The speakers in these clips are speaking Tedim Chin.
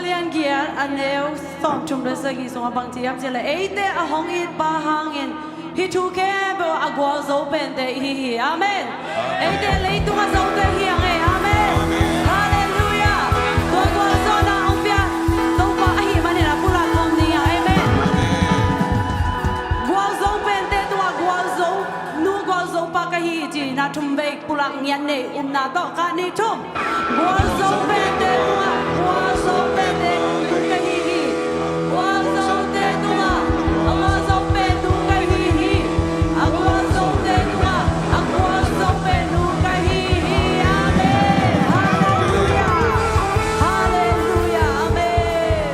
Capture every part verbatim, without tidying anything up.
Lian giat a neu sawmthum le sagih sungah bang ci hiam cih leh, eite a hong itpa hangin hih thu khempeuh a gualzo pente ihi hi. Amen. Eite leitungah zote hi hang e. Amen. Halleluiah. Tua gualzawhna hong piak Topa ahih manin a pulak khawm ding a. Amen. Gualzo pente tungah gualzo nu gualzo pa ka hi hi ci-in a thum vei pulak ngiat nei, upna tawh, khat, nih, thum. Gualzo pente tungah, gualzo pente nu ka hi hi. Gualzote tungah, a gualzo pen nu ka hi hi. A gualzote tungah, a gualzo pen nu ka hi hi. Amen. Halleluiah. Halleluiah. Amen.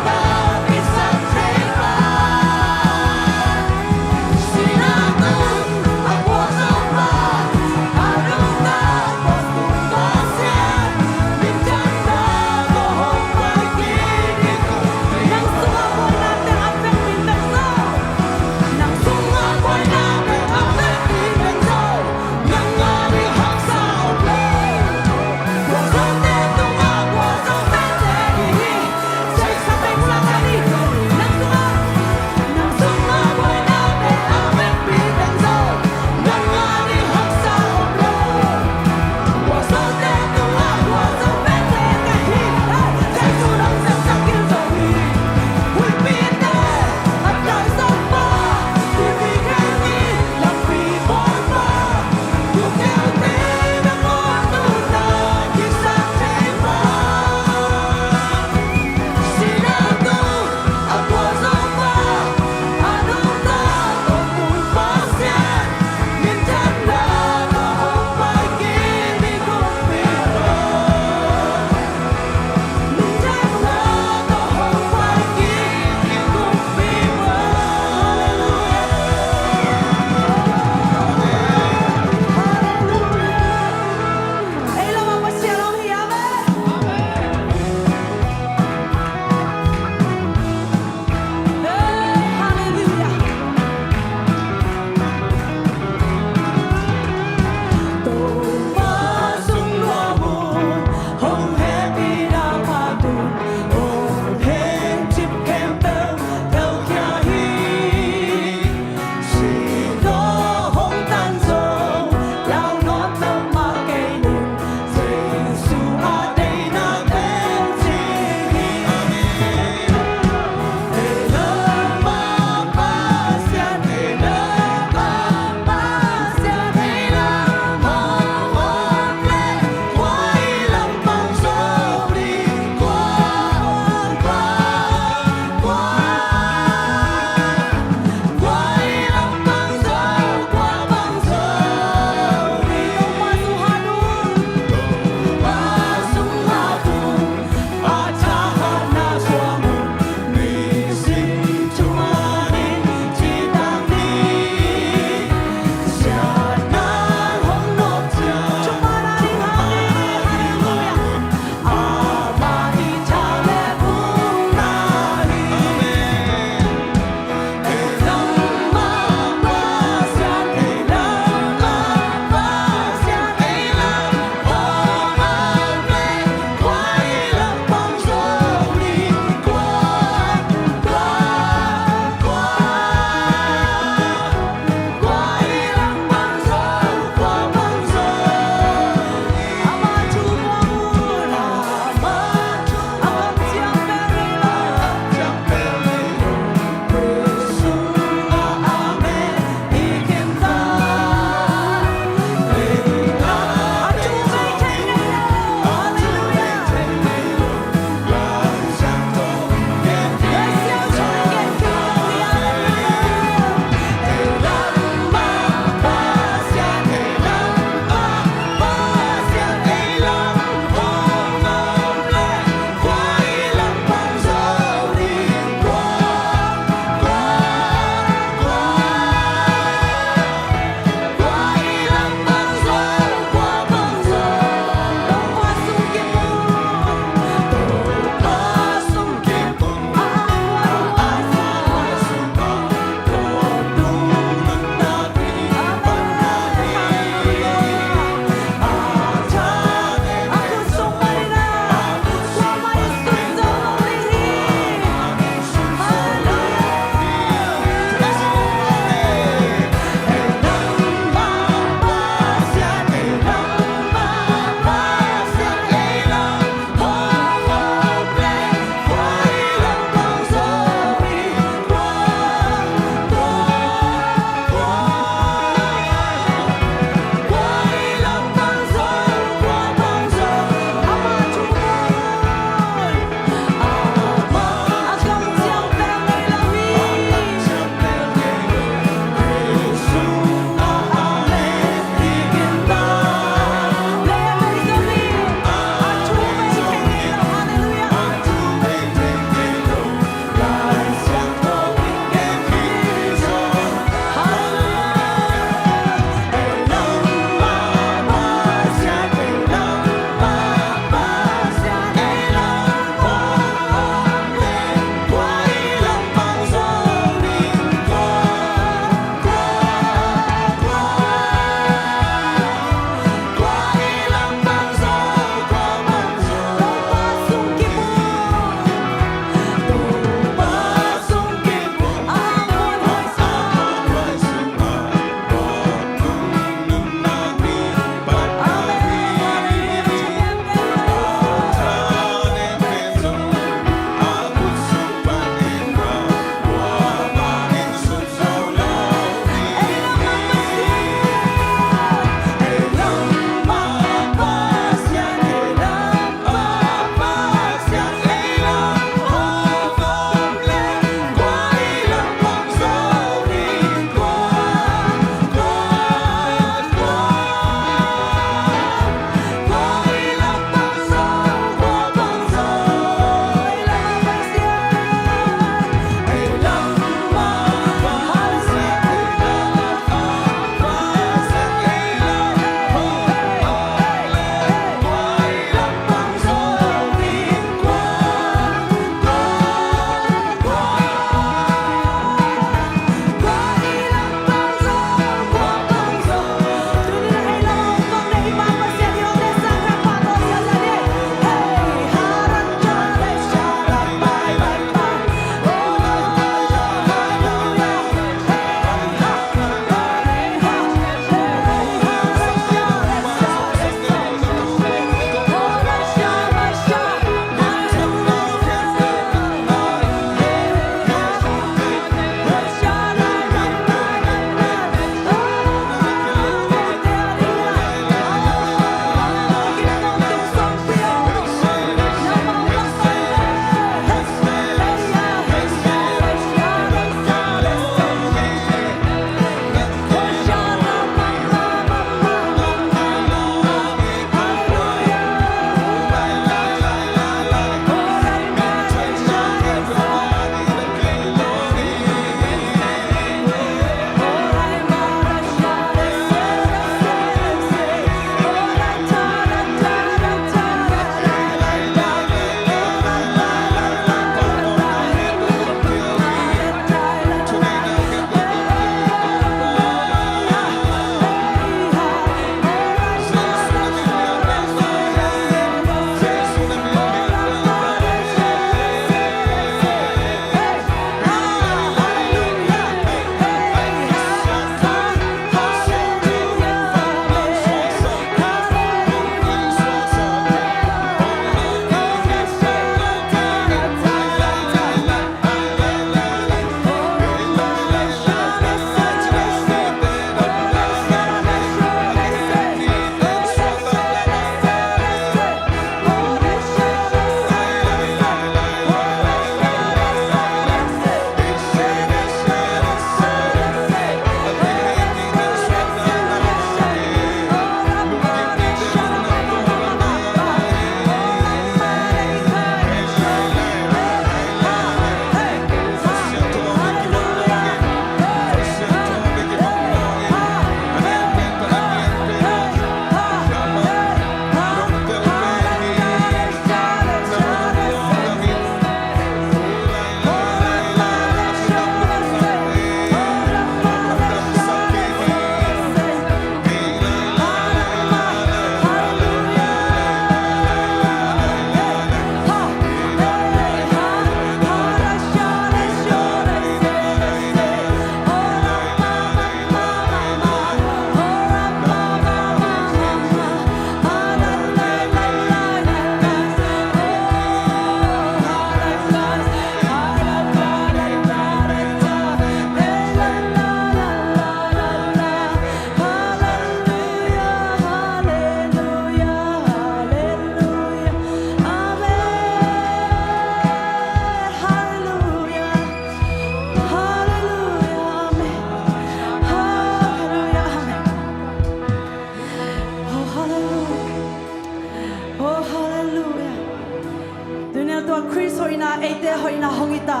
Eite hoihna hong hi ta.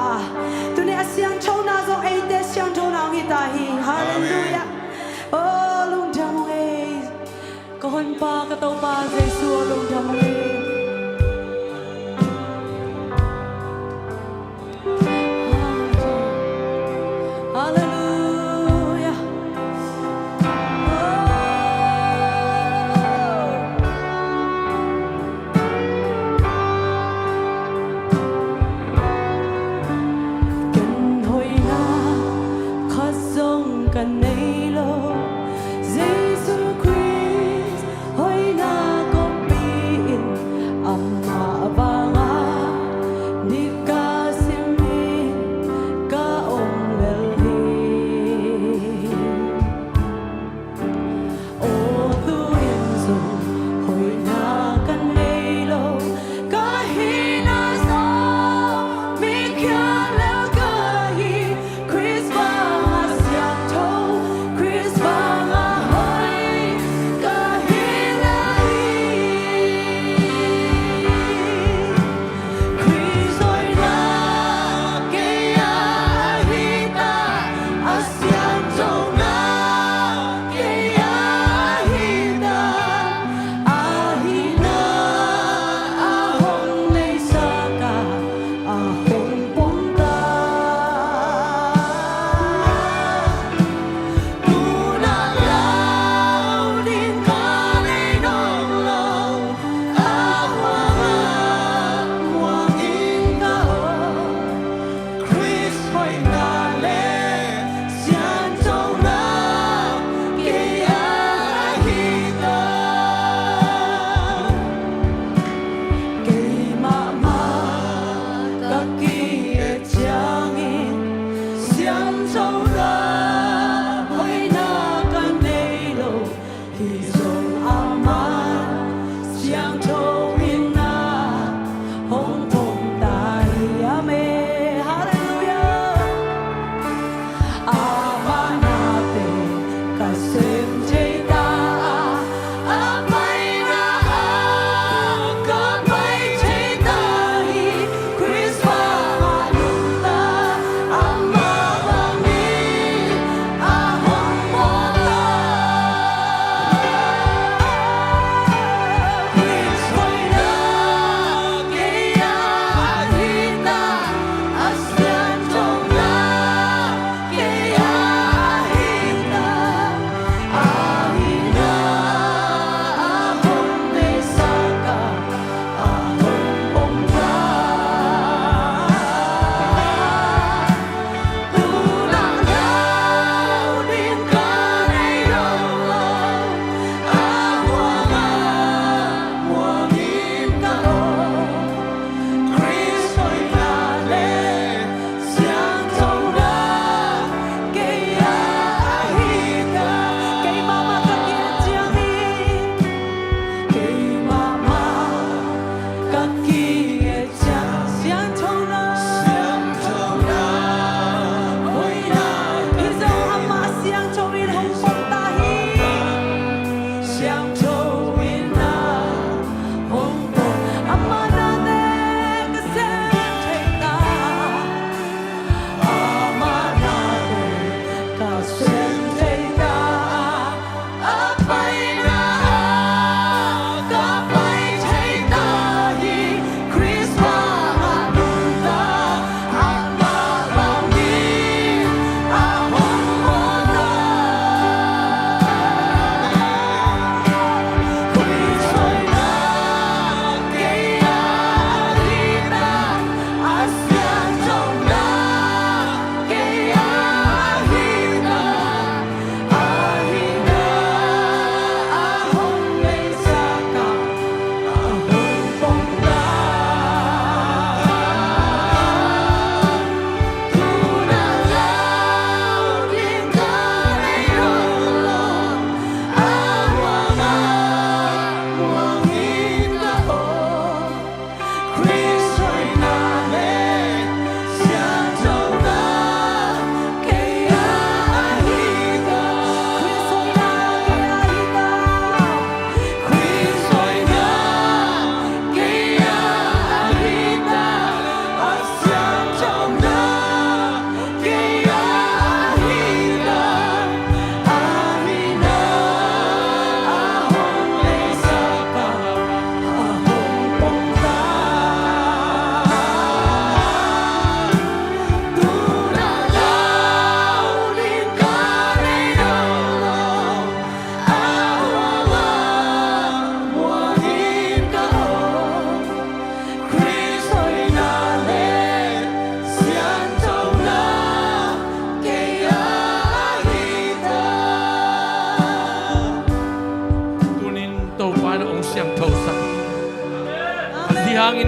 Tuni a siangthona zong eite siangthona hong hi ta hi. Halleluiah. Oh, lungdam ung ei. Ka honpa, ka Topa Jesu, lungdam ung ei. Halleluiah. Oh. Ken hoihna khat zong ka nei lo, Jesu Khrist hoihna kawmpi in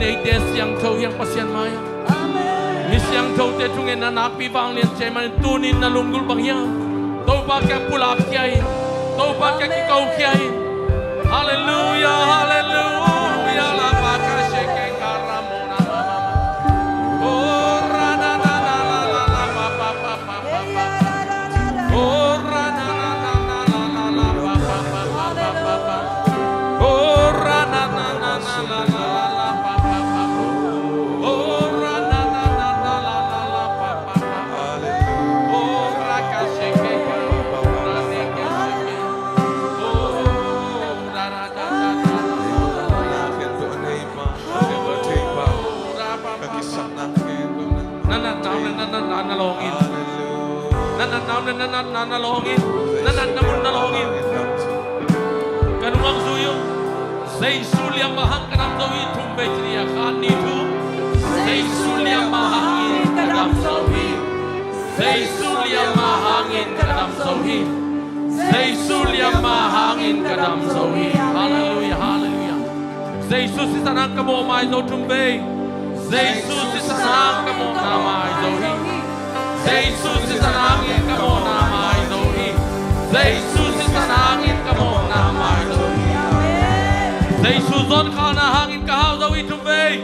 eite siangtho hi hang Pasian mai-ah. Amen. Mi siangthote thungetna nakpi vanglian ci ahih manin tuni-in na lunggulh bang hiam? Topa kiang pulak khia in. Topa kiang kiko khia in. Halleluia, halleluia. La ba ka she ke ka ra mo na ma ma ma. Oh, ra na na na la la la ba ba ba. Na natna om le na natna na lawng in. Na natna om le na natna na lawng in. Na natna mun na lawng in. Ka nung hong zui un. Jesu liamma hangin ka dam zo hi. Thum vei ci ni a, khat, nih, thum. Jesu liamma hangin ka dam zo hi. Jesu liamma hangin ka dam zo hi. Jesu liamma hangin ka dam zo hi. Halleluia, halleluia. Jesu sisan hangin ka mawhmai zo. Thum vei. Jesu sisan hangin ka mawhna mai zo hi. Jesu sisan hangin ka mawhna mai zo hi. Jesu sisan hangin ka mawhna mai zo hi. Jesu zonkhalna hangin ka hau zo hi. Thum vei.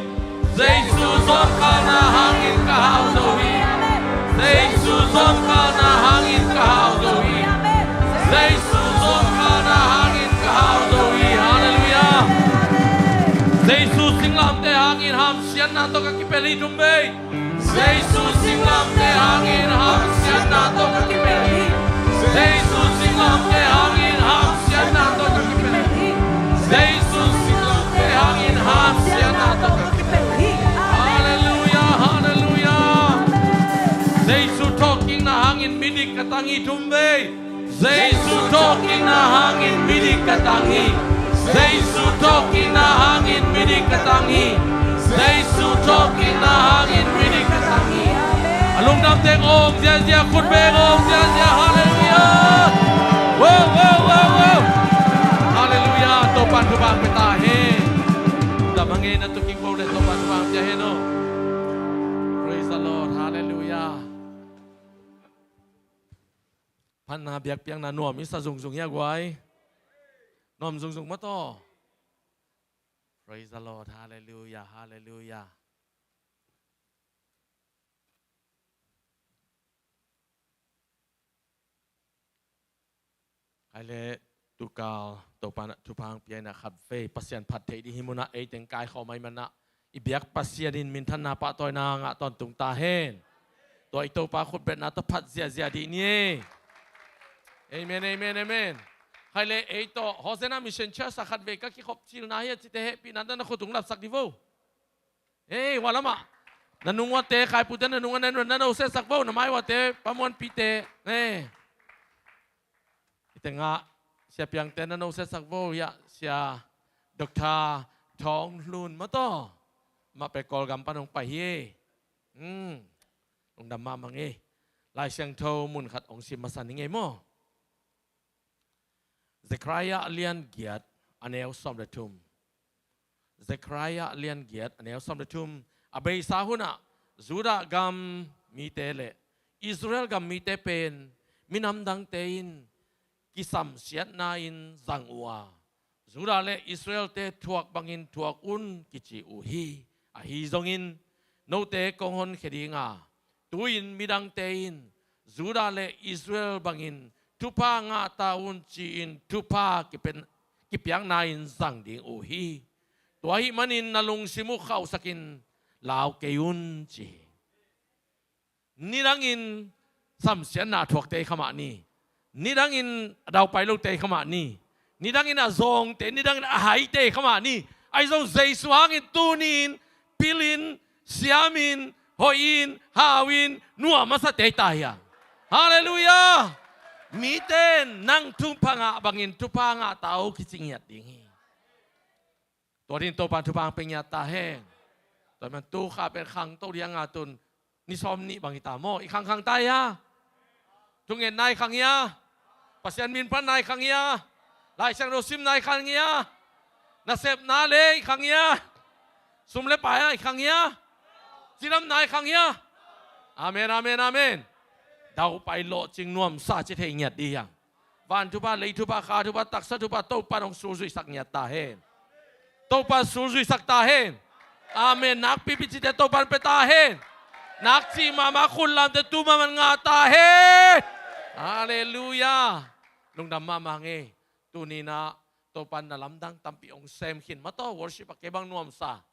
Jesu zonkhalna hangin ka hau zo hi. Jesu zonkhalna hangin ka hau zo hi. Jesu zonkhalna hangin ka hau zo hi. Halleluia. Jesu singlamteh hangin hamsiatna tawh ka kipel hi. Thum vei. Jesu singlamteh hangin hamsiatna tawh ka kipel hi. Jesu singlamteh hangin hamsiatna tawh ka kipel hi. Jesu singlamteh hangin hamsiatna tawh ka kipel hi. Halleluia, halleluia. Jesu thawhkikna hangin midik ka tang hi. Thum vei. Jesu thawhkikna hangin midik ka tang hi. Jesu thawhkikna hangin midik ka tang hi. Jesu thawhkikna hangin midik ka tang hi. A lungdam teng om ziazia, khut beng om ziazia. Halleluia. Wow, wow, wow, wow. Halleluia. Topa'n thupha pia ta hen. Lungdam hang e, na tukin bo le Topa'n thupha pia hen aw. Praise the Lord. Halleluia. Phatna biakpiakna nuam i sa zungzung hi a guai. Nuam zungzung maw taw. Praise the Lord. Halleluia, halleluia. Hai le, tukal Topa'n thupha hong pia in a, khatvei Pasian phat theih ding hih munah ei teng kaikhawm ahih manah i biak Pasian in minthanna pahtawina ngah tawntung ta hen. Tua i Topa khutbetna tawh phat ziahziah dih ni e. Amen, amen, amen. Hai le, ei tawh Hosanna Mission Church ah khatvei ka kikhop cilna hi a cite hehpihna tawh na khut hong lapsak dih vo. Ei, ua lamah na nung uate, khaipute na nung a na no setsak vo, na mai uate, pamuanpihte. Ei. I tengah Sia Piangte na no setsak vo, hiah Sia Doctor Thawng Hlun maw taw. Amah pen Kawlgam pan hong pai hi. Hmm. Lungdam mahmah ing ei. Lai Siangtho mun khat hong sim masa ning ei maw. Zekhariah a lian giat a neu sawm le thum. Zekhariah a lian giat a neu sawm le thum. A beisa hunah Judah gam mite le Israel gam mite pen minam dangte in kisamsiatna in zang uh a, Judah le Israelte thuak bangin thuak un kici uh hi. Ahi zongin note kong honkhia ding a, tu-in midangte in Judah le Israel bangin thupha ngah ta un ci-in thupha kipen-, kipiakna in zang ding uh hi. Tua ahih manin na lungsim uh khauhsakin lau kei un ci hi. Nidangin samsiatna a thuakte i kha mah ni. Nidangin a daupai lote i kha mah ni. Nidangin a zawngte, nidangin a haite i kha mah ni. Ahi zong Jesu hangin tuni-in pilin, siamin, hoihin, hauhin, nuam a sate i ta hi a. Halleluiah. Mite in nang thupha ngah bangin thupha ngah ta o kici ngiat ding hi. Tua dingin Topa'n thupha hong pia ngiat ta hen. Tua ahih manin tu kha pen khangto ding a, tun ni sawmnih bang hi ta maw? I khangkhang ta hia? Thungetna i khang hia? Pasian minphatna i khang hia? Lai Siangtho simna i khang hia? Nasepna le i khang hia? Sum le pai a i khang hia? Cidamna i khang hia? Amen, amen, amen. Daupai lawhcing nuamsa ci thei ngiat dih hiang. Van thupha, lei thupha, kha thupha, taksa thupha Topan hong sulzuihsak ngiat ta hen. Topan sulzuihsak ta hen. Amen. Nakpipi cite Topan pe ta hen. Nakci mahmah khunlamte tu mahmah ngah ta hen. Halleluiah. Lungdam mahmah ngei. Tuninah Topan na lamdang tampi hong sem khin mataw, worship a kei bang nuamsa.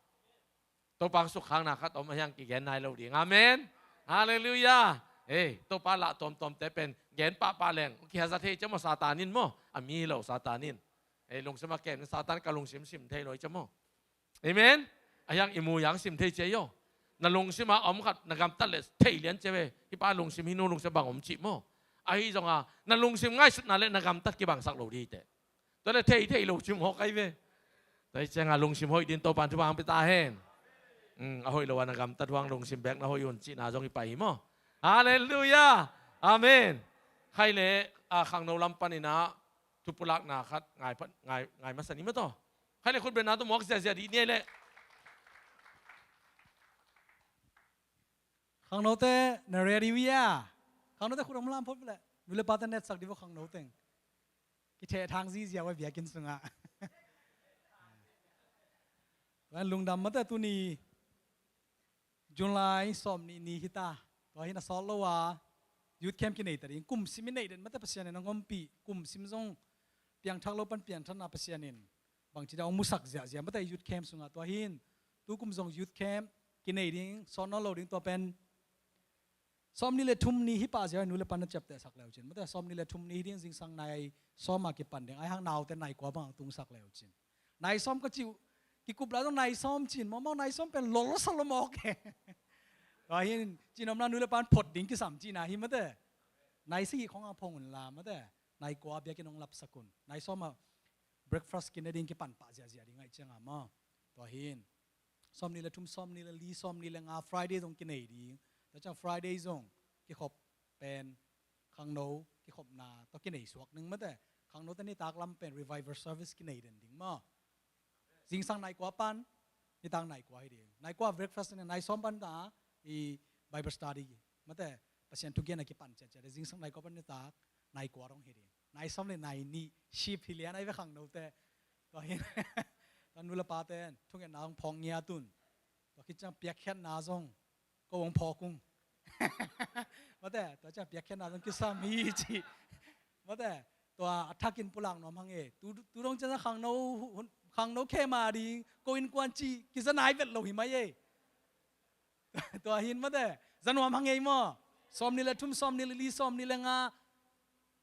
Topa hong sukkhakna khat om a hiang kigen nai lo ding. Amen. Halleluiah. Ei, Topa lah tuamtuamte pen gen pahpah leng kihazat thei cia maw, Satan in maw? A mi hi lo Satan in. Ei, lungsim a kem Satan ka lungsim sim thei lo hi cia maw? Amen. A hiang i mu yang sim thei cia hi aw. Na lungsim a om khat na gamtat le thei lian cia ve. Hi pa lungsim hi, nu lungsim bang om cih maw? Ahi zonga na lungsim ngaihsutna le na gamtat kibangsak lo dih hi teh. Tua le thei thei lo cim hawk ai ve. Tua hi cianga lungsim hoih din Topan thupha hong pe ta hen. A hoih lo a na gamtat huang lungsim bek na hoih un cihna zong i pai hi maw? Halleluiah. Amen. Khai le a khangno lam paninah thupulakna khat ngai masa ni mataw. Khai le khut benna tawh muak ziahziah dih ni ai leh. Khangnote na ready uh hia? Khangnote khut hong lam phot leh. Nu le pate netsak dih vo khangno teng. Kitheh thang zizia ua biakinn sungah. Tua in lungdam mate, tuni July sawm nih ni hita. Tua hi na sawt lo a youth camp kinei ta ding. Kum sim i neih den mate, Pasian in a ngompih. Kum sim zong piangthak lo pan piangthakna Pasian in bangci dah hong musak ziahziah mate youth camp sungah. Tua hin tu kum zong youth camp kinei ding, sawt nawn lo ding tua pen. Sawm ni le thum ni hi pah ziau, nu le pan na ciaptehsak leu cin mate, sawm ni le thum ni hi ding, zingsang nai sawm a kipan ding. Ai hang naute nai kua bang tungsak leu cin. Nai sawm ka cih uh, kikup lai zong nai sawm cin mawkmawk, nai sawm pen lolsa lo mawk e. Tua hin cinomna nu le pan phot ding kisam cihna hi mate. Nai sagih khong a phong un la mate. Nai kua biakinn hong lapsak un. Nai sawm a breakfast kine ding kipan pah ziahziah ding aih cianga maw. Tua hin sawm ni le thum, sawm ni le li, sawm ni le nga Friday zong kinei ding. Tua ciang Friday zong kikhop pen khangno kikhopna tawh kinei suak ning mate. Khangnote nitak lam pen revival service kinei den ding maw. Zingsang nai kua pan nitak nai kua hi ding. Nai kua breakfast ni, nai sawm pan ta i Bible study mate, Pasian thugen a kipan ciatciat. Zingsang nai kua pan nitak nai kua dong hi ding. Nai sawm le nai nih shift hi lian ai ve khangnote. Tua hin tua nu le pate in thungetna hong phawk ngiat un. Tua khit ciang piakkhiatna zong ko hong phawk ung. Mate, tua ciang piakkhiatna zong kisam hi ci. Mate, tua a thakin pulak nuam hang e. Tu, tu dong ciang khangno, khangno khe ma ding ko innkuan ci kiza nai vet lo hi mai e. Tua hin mate, za nuam hang ei maw. Sawm ni le thum, sawm ni le li, sawm ni le nga,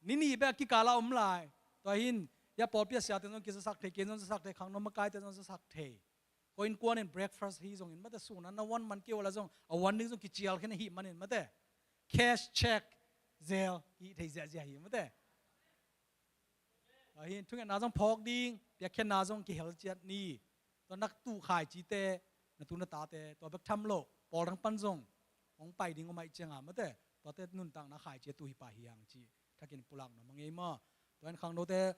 ni nih bek kikala om lai. Tua hin ya pawlpi a siate zong kizasak thei, ken zong zasak thei, khangno makaite zong zasak thei. Ko innkuan in breakfast hi zongin mate, suna na wan man kei uh la zong a wan ding zong kicial khen ahi manin mate, cash check zel hi thei ziahziah hi mate. Tua hin thungetna zong phawk ding, piakkhiatna zong kihel ciat ni. Tua nak tuh khaici te, na tu na tate, tua bek tham lo pawl dang pan zong hong pai ding om aih cianga mate, tuate nuntakna khaici a tuh hi pah hi hang ci. Thakin pulak nuam hang ei maw. Tua in khangnote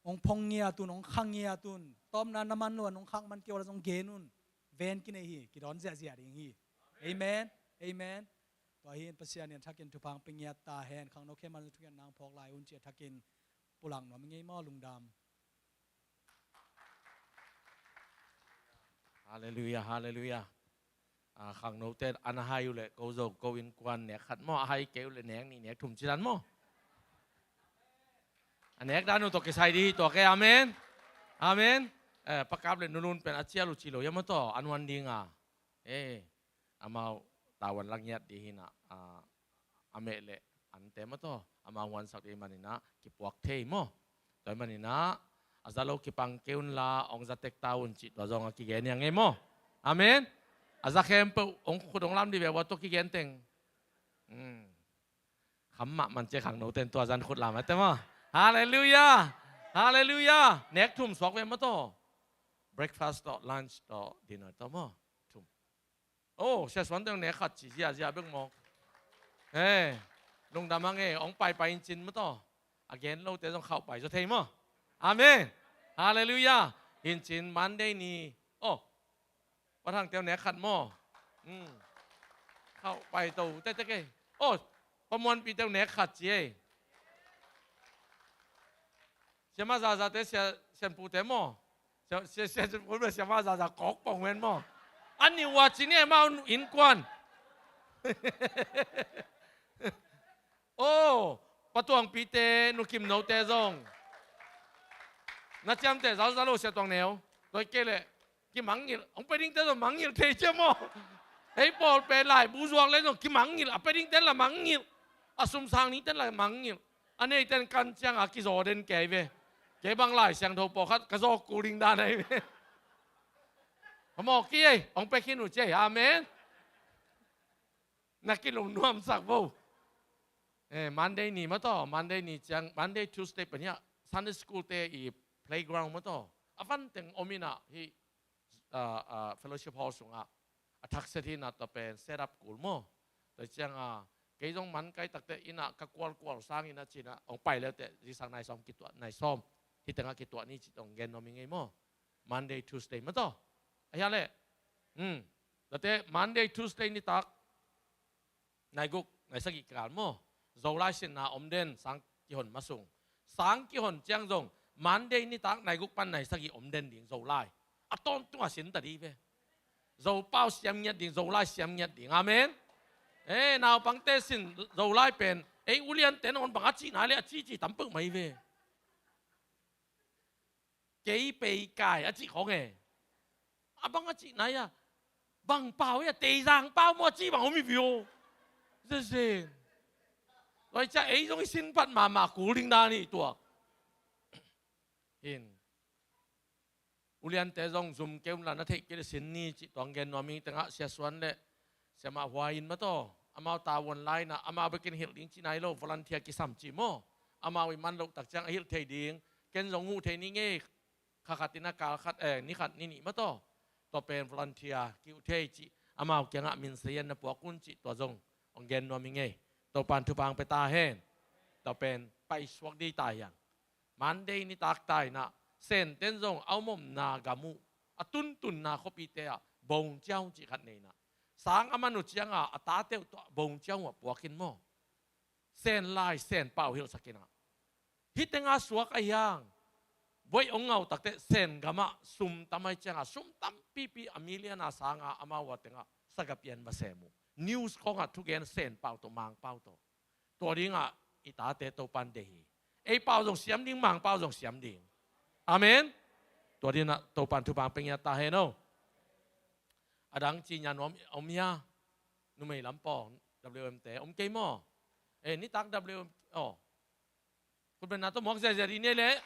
hong phong ngiat un, hong khang ngiat un. Tawpna na man lo a nong khak man kei uh la zong gen un. Ven kinei hi, kidawn ziahziah ding hi. Amen. Amen. Tua hin Pasian in thakin thupha hong pe ngiat ta hen. Khangno khe man zong thungetna hong phawk lai un ci a thakin pulak nuam hang ei maw, lungdam. Halleluiah, halleluiah. A, khangnote an a hai uh leh ko zo ko innkuan nek khat maw, a hai kei uh leh nek nih nek thum ci dan maw. A nek dan uh tawh kisai dih hi tua kei, amen. Amen. Eh, Pa Kap le Nu Lun pen a cial uh ci lo hiam maw tawh, an wan dinga. Eh, amau tawan la ngiat dih hi na, a, a meh le ante maw tawh, amau huansak dih maninah kipuak thei maw. Tua hi maninah a za lo kipang kei un la, hong za tek ta un cih tua zong a kigen hi a ngei maw. Amen. A za khempeuh hong khut hong lam dih ve ua tua kigen teng. Hmm. Kham mahmah cia khangno ten tua zan khut lam a te maw. Halleluiah. Halleluiah. Nek thum suak ve maw tawh. Breakfast tawh, lunch tawh, dinner tawh maw. Thum. Oh, sia suan teng nek khat ci ziahziah bek maw. Eh, lungdam hang e, hong paipai in cin maw tawh. A gen lote zong khauh pai zaw thei maw. Amen. Halleluiah. In cin Monday ni. Oh. Pa Thang teu nek khat maw? Hmm. Khauh pai to tete kei. Oh, Pa Muan Pi teu nek khat ci ei. Siama Zaza te, Sia Sian Pu te maw? Sia, Sia, Sia Sian Pu le Siama Zaza kawk pong wen maw? An ni ua ci ni ei mau innkuan. Oh, Pa Tuang Pi te, Nu Kim No te zong. Na ciamteh zauzau lo Sia Tuang Neu. Toi kei leh kimangngilh. Hong pe ding te zong mangngilh thei ciam maw? Ei pawl pen laibu zuak le zong kimangngilh. A pe ding ten la mangngilh. A sum sang ding ten la mangngilh. A nei ten kan ciang a kizaw den kei ve. Kei bang Lai Siangtho pawlkhat ka zaw kul ding dan ahi ve. Ka mawk kei ei. Hong pe khin uh ci ei. Amen. Na kilung nuamsak vo. Eh, Monday ni maw taw, Monday ni ciang, Monday, Tuesday pen hiah Sunday school te i playground maw taw. A van teng om in ah hih, ah, ah, fellowship hall sungah a thaksia hi in ah tua pen set up kul maw. Tua ciang a kei zong man kai takte in ah ka kualkual sang in ah ci in ah hong pai leute zingsang nai sawm kituah, nai sawm. Hih tengah kituah ni ci tawh hong gen nuam ing ei maw. Monday, Tuesday maw taw. A hia leh. Hmm. Tate Monday, Tuesday nitak nai guk, nai sagih kikal maw. Zolai sinna om den, sang kihon masung. Sang kihon ciang zong Monday nitak nai guk pan nai sagih om den ding Zolai. A tawntung a sin ta dih ve. Zopau siam ngiat ding, Zolai siam ngiat ding. Amen. Eh, naupangte sin Zolai pen ei uliante nangawn bang a cihna le a cici tam peuhmah hi ve. Kei pei kai a cih khawng e. A bang a cihna ia, bang pau ia, Teizang pau maw a cih bang om hi vio. Zezen. Tua hi ciah ei zong i sin phat mahmah kul ding dan hi tuak. Hin. Uliante zong zum kei un la, na theih kei le sin ni cih tuang gen nuam ing. Tengah Sia Suan le Siamah Huai in maw taw. Amau tavuan lai in ah amau bekin hilh ding ci nai lo, volunteer kisam ci maw. Amau i man loh tak ciang a hilh thei ding. Ken zong huh thei ni ngei. Kha khat in a kal khat, eh, ni khat ni nih maw taw. Tua pen volunteer ki uh thei cih. Amau kiangah min sayan na puak un cih tua zong hong gen nuam ing ei. Topan thupha hong pia ta hen. Tua pen paisuak dih ta hiang. Monday nitak ta in ah Senten zong a om omna gam uh, a tuntunna khuapite ah bongciau cih khat nei in ah. Sang a man uh ciang a a tate uh tawh bongciau uh a puak in maw. Sen lai, Sen pau hilhsak in ah. Hih tengah suak a hiang. Voi ong ngau takte Sen gamah sum tam ai ciang a, sum tampipi a million a sang a amau a tengah sagapian va sem uh. News khawngah thugen Sen pau tawh, Mang pau tawh. Tua dingah i tate Topan deih hi. Ei pau zong siam ding, Mang pau zong siam ding. Amen. Tua dingah Topan thupha hong pia ngiat ta hen aw. A dang ci ngiat nuam om hia? Numei lam pawng W M te om kei maw? Eh, nitak W M, aw. Khutbenna tawh muak ziazia dih ni leh.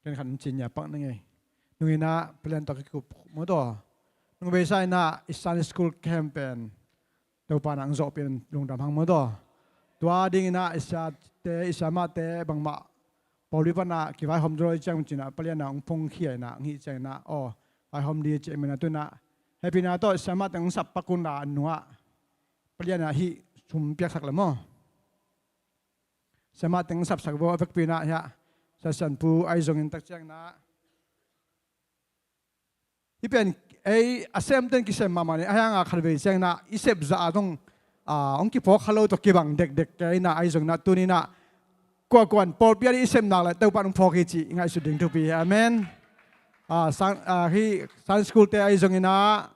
Ken khat in ci ngiat pak na ngei. Nung in ah Palian tawh kikup maw taw. Nung beisa in ah i Sunday school camp pen Topan ah hong zawhpih in lungdam hang maw taw. Tua ding in ah i siate, i siamahte bangmah pawlpi pan ah kivaihawm zaw lo hi ciang ci in ah Palian ah hong phongkhia in ah hong hih ciang in ah, aw, vaihawm dih ci a, min a tu in ah hehpihna tawh siamah teng hong sap pak un la, a nungah Palian ah hih sum piaksak le maw. Siamah teng sapsak bo a vekpi in ah hiah Sia Sian Pu Ai Zong in tak ciang in ah. Hih pen ei a semten kisem mahmah ni, a hiang a khatvei ciang in ah i sep zah a zong, ah, hong kiphawk kha lo tawh kibang dekdek kei in ah, Ai Zong in ah tuni in ah kuakuan pawlpi ah i sep nak le Topan hong phawk hi cih i ngaihsut ding thupi hi. Amen. Ah, sang, ah, hih Sunday school te Ai Zong in ah,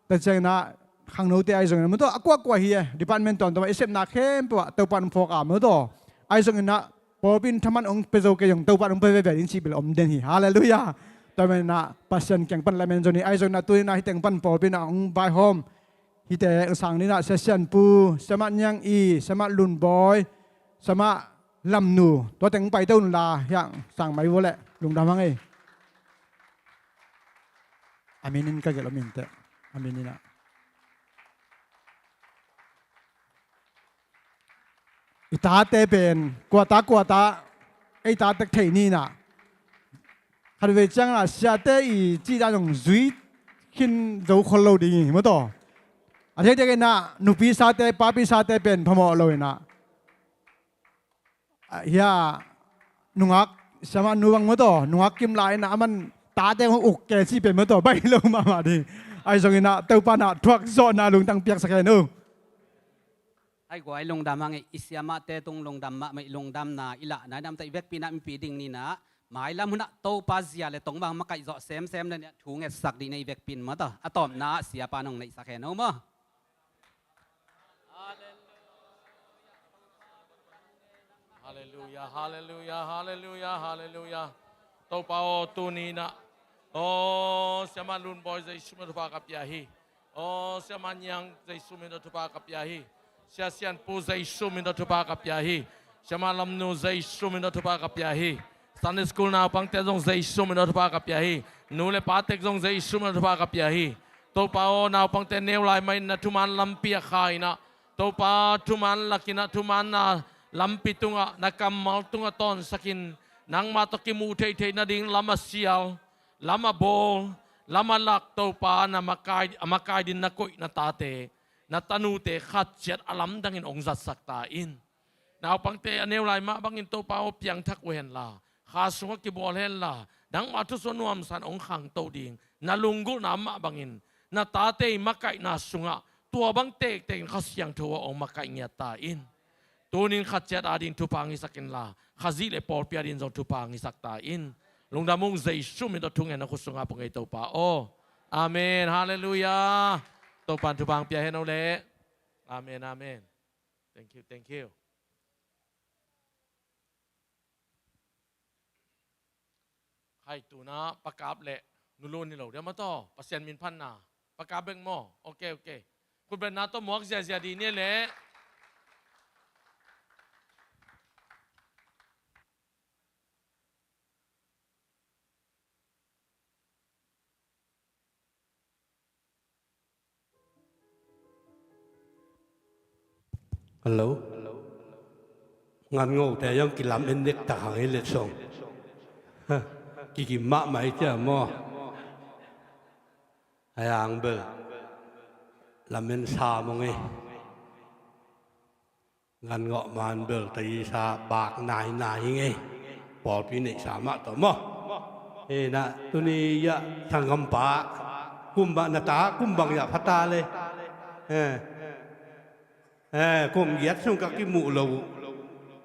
tua ciang in ah khangnote Ai Zong in ah maw taw, a kuakua hi e, department tuamtuam ah i sepna khempeuh ah Topan hong phawk a maw taw. Ai Zong in ah pawlpi in thaman hong pia zo kei zong Topan hong pia veve ding cih bel om den hi. Halleluiah. Tua man in ah Pasian kiang pan lamen zo ni. Ai Zong in ah tuni in ah hih teng pan pawlpi in ah hong vaihawm, hihte hong sang ding in ah Sia Sian Pu, Siamah Niang I, Siamah Lun Bawi, Siamah Lam Nu, tua teng hong paito un la, hiah sang mai vua leh lungdam hang ei. A min in ka gelh om in teh. A min in ah. I tate pen kuata kuata ei tate thei ni in ah. Khatvei ciang in ah siate i cih dan zong zui khin zo khol lo ding hi maw taw. A thei tek in ah nupi sate, papi sate pen phamawh lo in ah. Ah, hia, nungak, siamah nu bang maw taw, nungak kim lai in ah, a man tate hong uk kei cih pen maw, tua baih lo mahmah ding. Ahi zongin ah Topa in ah thuak zawhna lungtang piaksak hen uh. Ai guai, lungdam hang ei, i siamahte tung lungdam mahmah ei, lungdamna i lahna i namte i vekpi in ah mipi ding ni in ah, mailam hun ah Topa zia le tong bang makaih zawh semsem le ni ah thu ngetsak dih ni ei, i vekpi in maw, tua a tawpna ah siapa in hong neihsak hen uh maw. Halleluia, halleluia, halleluia, halleluia. Topa aw, tuni in ah, aw, Siamah Lunbawi, Jesu min tawh thupha ka pia hi. Aw, Siamah Niang, Jesu min tawh thupha ka pia hi. Sia Sianpu, Jesu min tawh thupha ka pia hi. Siamah Lamnu, Jesu min tawh thupha ka pia hi. Sunday school naupangte zong Jesu min tawh thupha ka pia hi. Nu le pate zong Jesu min tawh thupha ka pia hi. Topa aw, naupangte neu lai mah in na thuman lampi ah khai in ah, Topa, thuman lak in ah, thumanna lampi tungah, na kammal tungah tawnsak in, nangmah tawh kimuh theihtheih nading lam a sial, lam a bawl, lam a lak, Topa, na makai, a makai ding na koih na tate, na tanute khat ciat a lamdang in hong zatsak ta in. Naupangte a neu lai mah bangin Topa aw, piangthak uh hen la, kha sungah kibawl hen la, nangmah thusuah nuamsa in hong khangto ding na lunggulhna mah bangin, na tate i makaihna sungah tua bang tektek in Kha Siangtho aw, hong makaih ngiat ta in. Tuni in khat ciat a ding thupha hong hisak in la, Khazih le pawlpi a ding zong thupha hong hisak ta in. Lungdam ung, Jesu min tawh thungen na khut sungah pua ing ei, Topa aw. Amen. Halleluia. Topa in thupha hong pia hen uh leh. Amen, amen. Thank you, thank you. Khai, tu-in ah Pa Kap le Nu Lun hi lo diam maw, tua Pasian min phatna. Pa Kap bek maw? Ok, ok. Khutbetna tawh muak ziazia dih ni leh. Hello. Ngan ngohte zong kilamen dek tak hang hi leh song. Ha, kikim mahmah hi cia maw. Hei, ang bel lamen sa mong ei. Gan ngawh man bel taisa bak nainai hi ngei. Pawlpi neihsa mah tawh maw. Hi in ah tuni ah sanggampa, kum bang na ta, kum bang ah pha ta le. Eh. Eh, kum giat sung ka kimuh lo uh.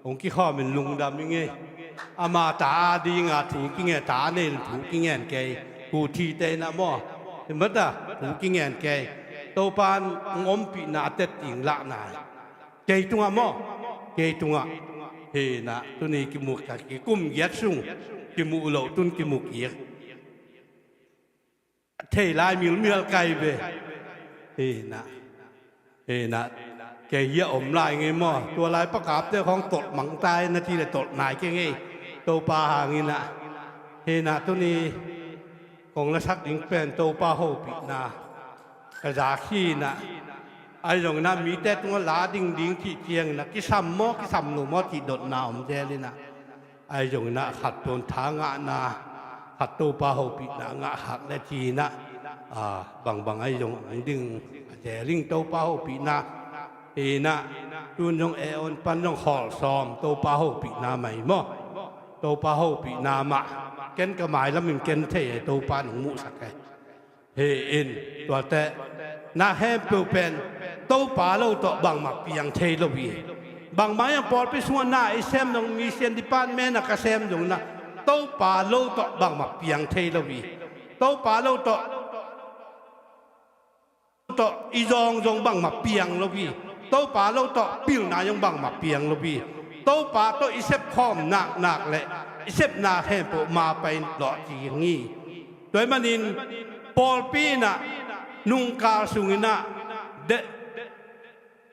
Hong kikhawm in lungdam hi ngei. Ama ta a dinga thu kingen, ta a nei in thu kingen kei. Pu Thite in ah maw. Hi mata, thu kingen kei. Topa in hong ompihna a tet ding lahna hi. Kei tungah maw? Kei tungah. Hi in ah, tuni kimu kik, kum giat sung kimu lo, tun kimu kik. Thei lai milmial kai ve. Hi in ah. Hi in ah. Kei hi a om lai ngei maw? Tua lai Pa Kapte khawng tolh mang ta in ah, ci le tolh nai kei ngei. Topa hang in ah. Hi in ah, tuni kong lasak ding pen Topa hopihna ka zak hi in ah. Ahi zongin ah mite tungah la ding ding cih ciangin ah kisam maw, kisam lo maw cih dotna om zel in ah. Ahi zongin ah khat pawn tha ngahna, khat Topa hopihna ngah khak le ci in ah. Ah, bangbang ahi zong ang ding a zel ing Topa hopihna. Hi in ah, tun zong e on pan zong khawl sawm Topa hopihna mah hi maw. Topa hopihna mah. Ken ka mailam in ken thei e, Topa in hong muhsak e. Hi in, tuate, na khempeuh pen Topa lo tawh bangmah piang thei lo hi. Bangmah hiam, pawlpi sungah na i sem zong, mission department ah ka sem zong in ah, Topa lo tawh bangmah piang thei lo hi. Topa lo tawh, tawh i zawng zong bangmah piang lo hi. Topa lo tawh pilna zong bangmah piang lo hi. Topa tawh i sepkhawm naknak le i sepna khempeuh ma pai in lawh ci hi. Tua ahih manin pawlpi in ah, nungkal sung in ah, de,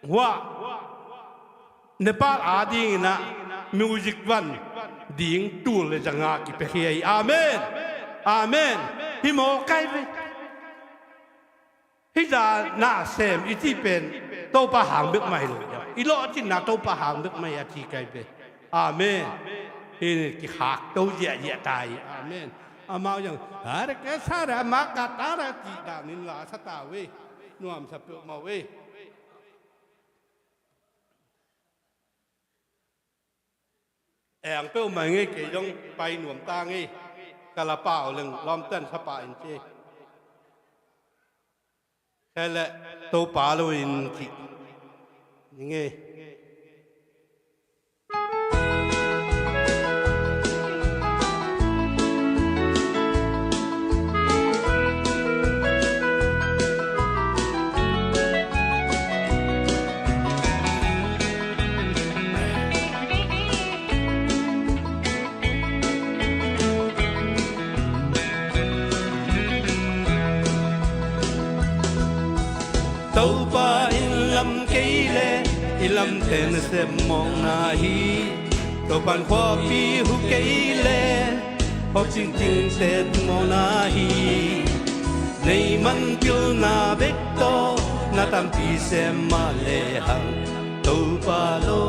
hua, Nepal a ding in ah music van ding tul le zanga kipia hi. Amen. Amen. Hi maw kai ve. Hih zah na sem i cih pen Topa hang bek mah hi lo. I lawhcinna Topa hang bek mah hi a ci kai ve. Amen. Hih in kikhakto ziahziah ta hi. Amen. Amau zong, "Hare ke sara maka tara," cih dan in la sa ta ve. Nuamsa peuhmah ve. Eng peuhmah ngei, kei zong pai nuam ta ngei. ka la pau leng lawmten sa pah in ci. Khe leh Topa lo in kih ning ei. Topa in lam kei le i lamte nasep mawkna hi. Topan khuapi hu kei le hawk cingcingte tu mawkna hi. Nei man pilna bek tawh na tampi sem mah lehang Topa lo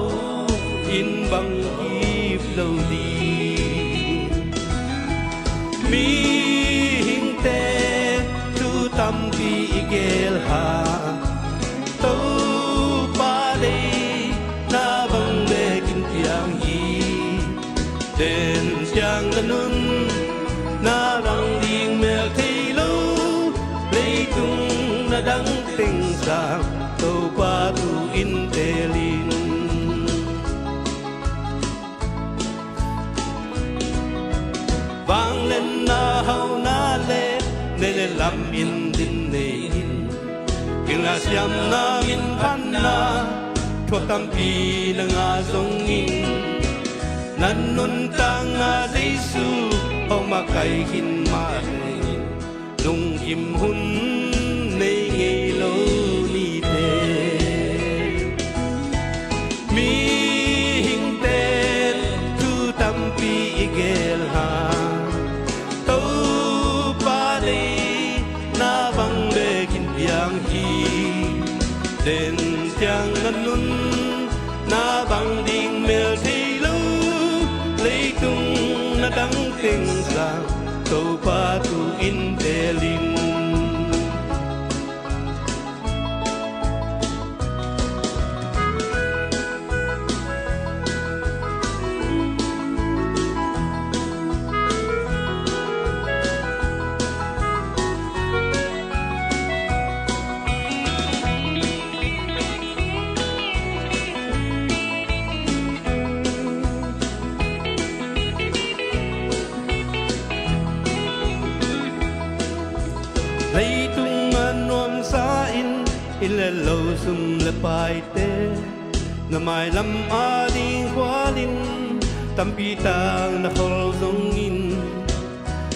in bang kip lo ding. Mihingte thu tampi i gel hang Topa deihna bang bekin piang hi. Den ciang na nun na bang ding mel thei lo, leitung na dang teng sang Topa tu in tel in. Vangliatna hauna le nei le lam in din nei in, pilna siamna min phanna thuak tampi na ngah zongin, na nuntakna Jesu hong makaih khin mah teng in, lungkim hun nei ngei lo nite. Mihingte thu tampi i gel hang Topa deihna bang bekin piang hi. Den ciang na nun na bang ding mel thei lo, leitung na dang teng sang Topa tu in tel in. Leitung a nuamsa in i lello sum le paite, na mailam a ding khualin tampi tak na khol zongin,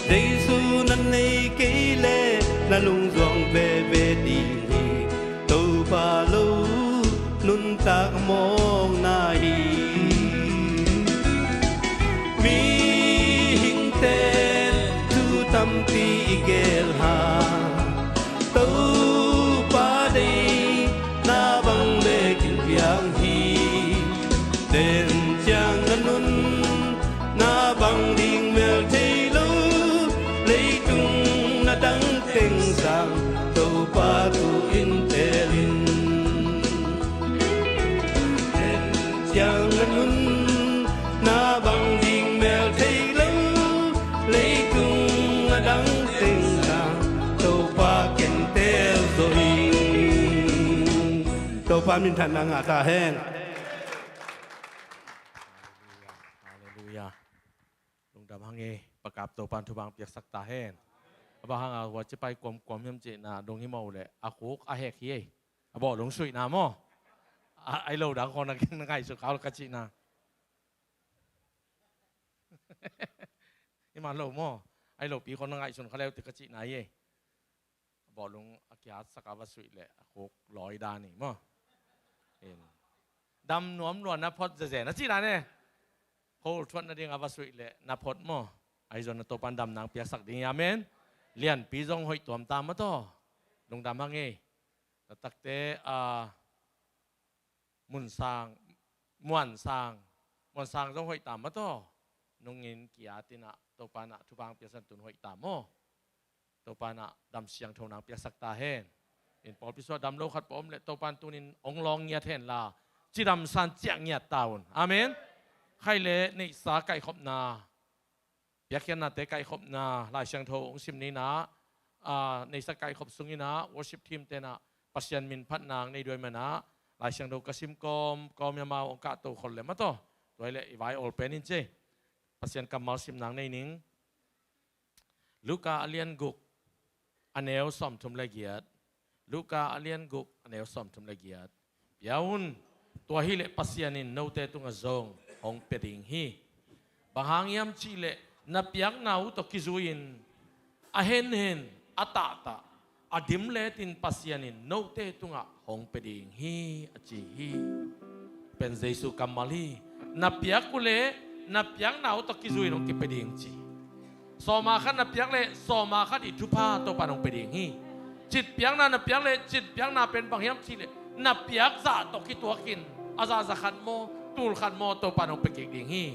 Jesu na nei kei le na lungzuang veve ding hi. Topa lo nuntak mawkna hi. Mihingte thu tampi i gel hang Topa deihna bang bekin piang hi. Den ciang na nun na bang ding mel thei lo, leitung na dang teng sang Topa tu in tel in. Den ciang na nun na bang ding mel thei lo, leitung na dang teng sang Topa ken tel zo hi. Topa minthanna ngah ta hen. Halleluia. Lungdam hang e, Pa Kap Topan thupha piaksak ta hen. A bang hanga hua cipai kuamkuam hiam cihna dong hi mawh leh a khuk a hek hi e. A bawh lungsuihna maw? A, ai lo dang khawng na ngaihsut kha ka cihna. Hi man lo maw? Ai lo pi khawng na ngaihsun kha leu te ka cihna hi e. Bawhlung a kihatsak a va suih leh a khuk lawi dan hi maw? In. Dam nuam lua na phot zezen a cih dan e. Khol thuat nading a va suih leh na phot maw? Ahi zong na Topan damna piaksak ding hi, amen. Lianpi zong hoih tuam ta maw taw. Lungdam hang e. Na takte a Muansang, Muansang, Muansang zong hoih ta maw taw. Nungin kia tinah Topa nah thupha piaksan tun hoih ta maw? Topa nah dam siangtho nang piaksak ta hen. In pawlpi suah dam lo khat pawh om leh Topan tunin ong lawng ngiat hen la, cidam san ciah ngiat ta un. Amen. Khai le neihsa kaihkhopna Piakkhiatnate kaihkhopna Lai Siangtho hong sim ni in ah, a, neihsa kaihkhop sung in ah worship team te in ah Pasian min phatna nei duai man ah, Lai Siangtho ka sim kawm kawm ia mau hong kahto khol le maw taw. Tua hi leh i vai awl pen in ci. Pasian kammal simna nei ning. Luka a lian guk, a neu sawmthum le giat. Luka a lian guk, a neu sawmthum le giat. Pia un, tua hi leh Pasian in note tungah zong hong pia ding hi. Bang hang hiam cih leh na piakna uh tawh kizui-in a henhen, a tahtah, a dimlet in Pasian in note tungah hong pia ding hi, a ci hi. Pen Jesu kammal hi. Na piak uh leh na piakna uh tawh kizui-in hong kipia ding ci. Sawma khat na piak leh sawma khat i thupha Topa in hong pia ding hi. Citpiakna na piak leh citpiakna pen bang hiam cih leh na piak zah tawh kituakin a zahzah khat maw, tul khat maw, Topa in hong pia kik ding hi.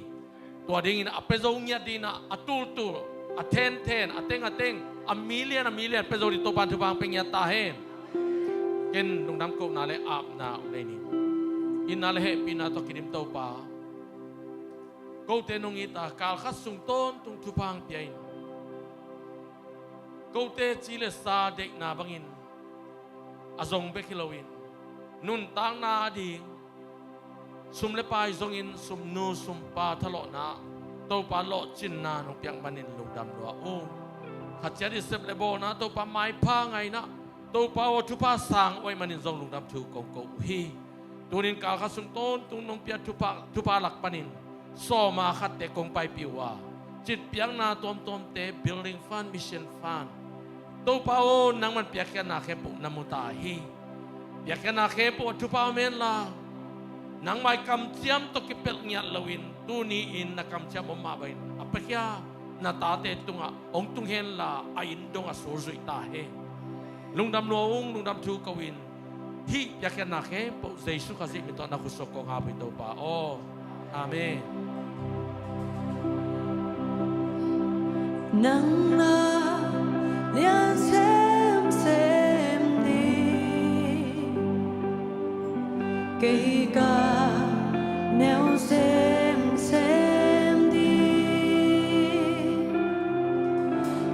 Tua dingin a pia zo ngiat dingin ah a tultul, a thenthen, a teng a teng, a million a million pia zo ding Topa in thupha hong pia ngiat ta hen. Ken lungdam kohna le apna uh nei ning. Itna le hehpihna tawh kidim Topa, kote nong it a, kal khat sung tawntung thupha hong pia in, kote ci le sa deihna bangin a zong bek hi loin, nuntakna ading sum le pai zongin sumnu sumpa thalawhna, Topa lawhcinna nong piak manin lungdam lua ung. Khat ciat i sep le bawlna, Topa maipha ngaihna, Topa aw, thupha sang uh ahih manin zong lungdam thu kong ko uh hi. Tunin kal khat sung tawntung nong piak thupha, thupha lak panin sawma khatte kong paipih uh a, citpiakna tuamtuamte, building fund, mission fund, Topa aw, nangman piakkhiatna khempeuh na mu ta hi. Piakkhiatna khempeuh ah thupha om henla, nangmah i kamciam tawh kipelh ngiat loin, tuni-in na kamciam om mah bangin a piakhia na tate tungah hong tung henla, a inn dong a sulzuih ta hen. Lungdam lua ung, lungdam thu ko-in, hih piakkhiatna khempeuh Jesu Khazih min tawh na khutsuak kong hap hi Topa aw. Amen. Nang na lian semsem ding, kei ka neu semsem ding.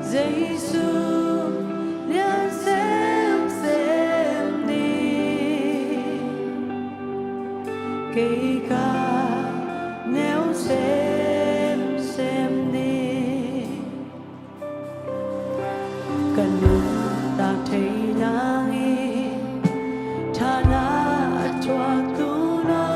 Jesu lian semsem ding, kei ka neu semsem ding. Ka nuntak thei nangin thana a tuak tu lo,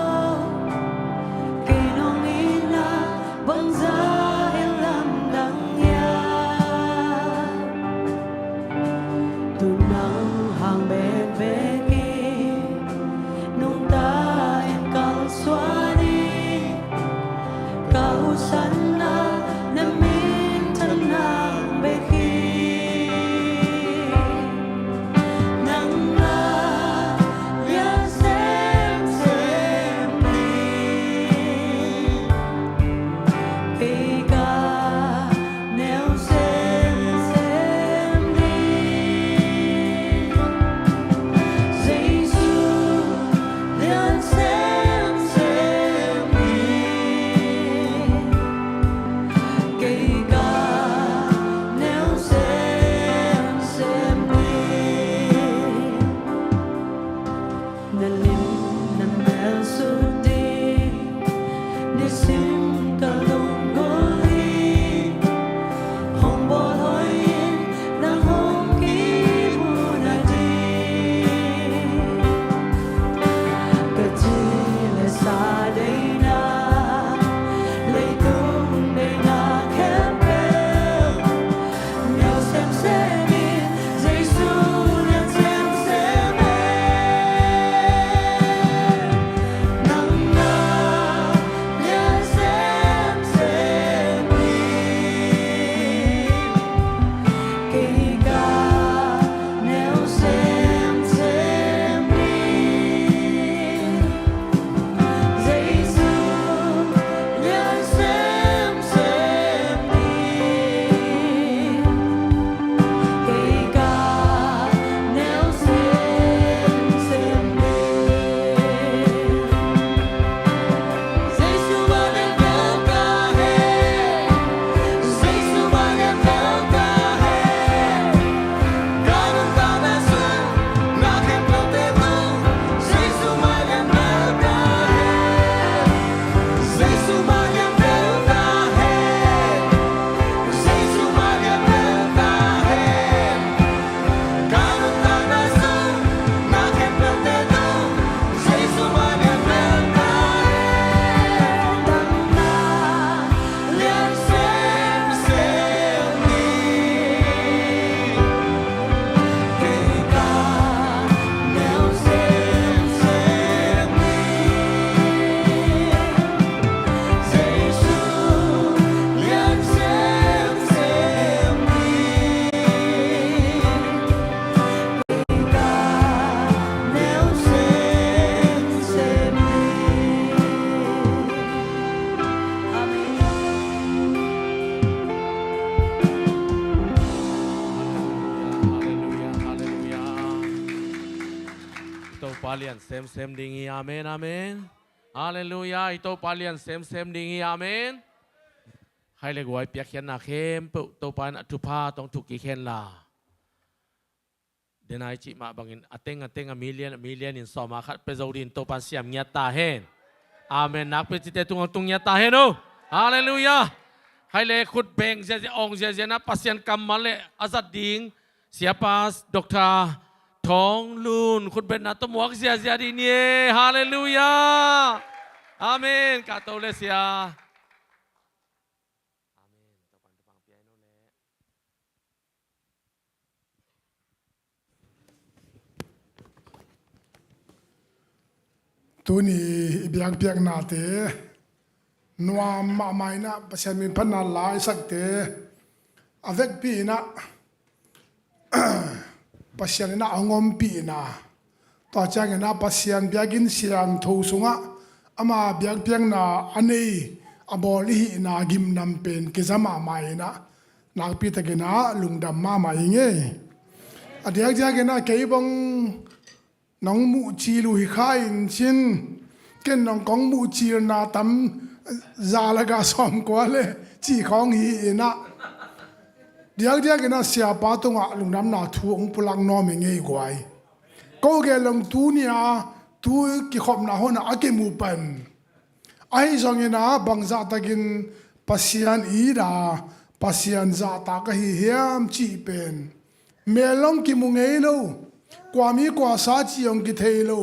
kei nong itna bangzah in lamdang hiam? Tu nang hang bekbek in nungta in kalsuan in, ka husanna na minthan nang bek hi. Nang na lian semsem ding, kei ka neu semsem ding. Jesu lian semsem ding, kei ka neu semsem ding. Na lim na mel sut ding, nisim ka lunggulh hi. Hong bawl hoih in nang hong kimu nading, ka ci le sa deihna, leitung deihna khempeuh neu semsem in, Jesu lian semsem in. Topa lian semsem ding hi. Amen, amen. Halleluiah. I Topa lian semsem ding hi. Amen. Hai le guai, piakkhiatna khempeuh Topa in a thupha tawh thuk kik hen la, denai cih mah bangin a teng a teng, a million a million in sawma khat pia zo dingin Topa in siam ngiat ta hen. Amen. Nakpi cite tung hong tung ngiat ta hen o. Halleluiah. Hai le khut beng ziazia, awng ziazia na, Pasian kammal le a zat ding Siapa Doctor Thawng Lun khutbetna tawh muak ziazia ding ni e. Halleluiah. Amen. Ka to le sia. Amen. Topan thupha pia in o le. Tuni i biakpiaknate nuam mahmah in ah, Pasian min phatna la i sakte a vekpi in ah, Pasian in ah hong ompihna, tua ciangin ah Pasian biakinn siangtho sungah ama biakpiakna a nei, a bawl i hihna gimnam pen kiza mahmah in ah, nakpi takin ah lungdam mahmah ing ei. A diakdiakin ah kei bang nong muhcil uh hi kha in cin, ken nong kong muhcilna tam za le ga sawmkua le cih khawng hi in ah, diakdiakin ah Siapa tungah lungdamna thu hong pulak nuam ing ei guai. Ko gel long, tuni a tu kikhopna hun ah a kimu pan, ahi zongin ah bangzah takin Pasian it a, Pasian zahtak ka hi hiam cih pen mel long kimu ngei lo, kua mi kua sa cih hong kithei lo.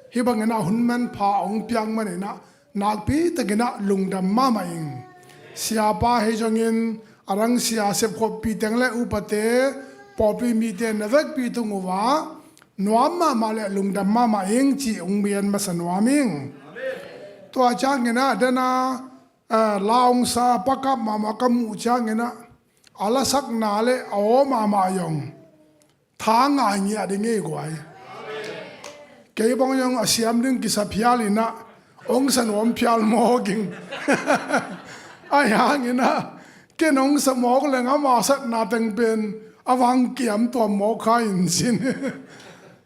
Hih bangin ah hun manpha hong piak manin ah nakpi takin ah lungdam mahmah ing. Siapa hi zongin a rang sia sepkhoppih teng le upate, pawlpi mite na vekpi tung uh ah nuam mahmah le lungdam mahmah ing cih hong gen masa nuam ing. Tua ciangin ah dena, eh, la hong sa pakap mahmah ka muh ciangin ah a lasakna le a aw mahmah zong tha ngai ngiat ding ei guai. Kei bang zong a siam ding kisa phial in ah hong sa nuam phial mawk ing. Ahi hangin ah ken hong sa mawk leng ama satna teng pen a vang kiam tuam mawk kha in cin.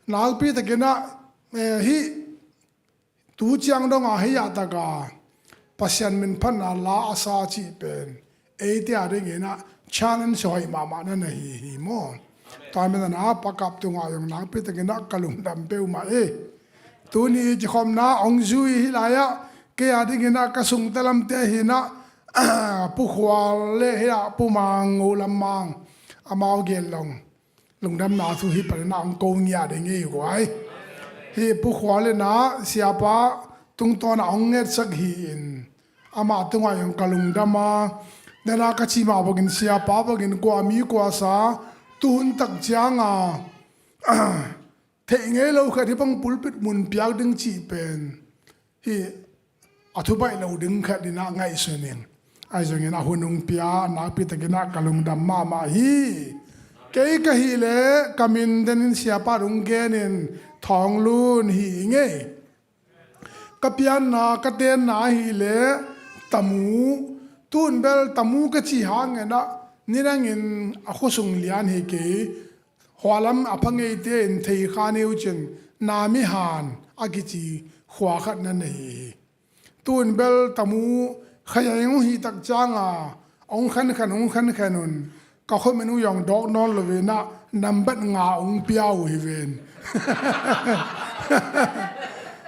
Nakpi takin ah, eh, hih tu ciang dong a hih zah tak a Pasian min phatna la a sa cih pen eite a dingin ah challenge hoih mahmah na na hi hi maw. Tua manin ah pakap tungah zong nakpi takin ah ka lungdam peuhmah e. Tuni kikhopna hong zui hih lai ah kei a dingin ah ka sungte lamte hi in ah, Pu Khual le hih ah Pu Mang, Ngo Lam Mang, amau gel long lungdamna thu hih panin ah hong ko ngiat ding ei guai. Hih Pu Khual in ah Siapa tungtawn ah hong ngetsak hi in, amah tungah zong ka lungdam a, dena ka cih mah bangin Siapa bangin kua mi kua sa tuhun tak ciang a theih ngei lo khat hih bang pulpit mun piak ding cih pen hih a thubaih lo ding khat in ah ngaihsun ing. Ahi zongin a hun hong pia nakpi takin ah ka lungdam mahmah hi. Kei ka hih leh ka min denin Siapa hong gen in, Thawng Lun hi ing ei. Ka pianna, ka tenna ahih leh Tamu, tun bel Tamu ka cih hangin ah nidangin a khuasung lian hi kei. Hualam a pha ngeite in thei kha ni uh cin, Namihan a kici khua khat na nei hi. Tun bel Tamu khayaing uh hih tak ciang a hong khenkhen, hong khenkhen un ka khuamin uh zong dawk nawn lo in ah nambat nga hong pia uh hi ven.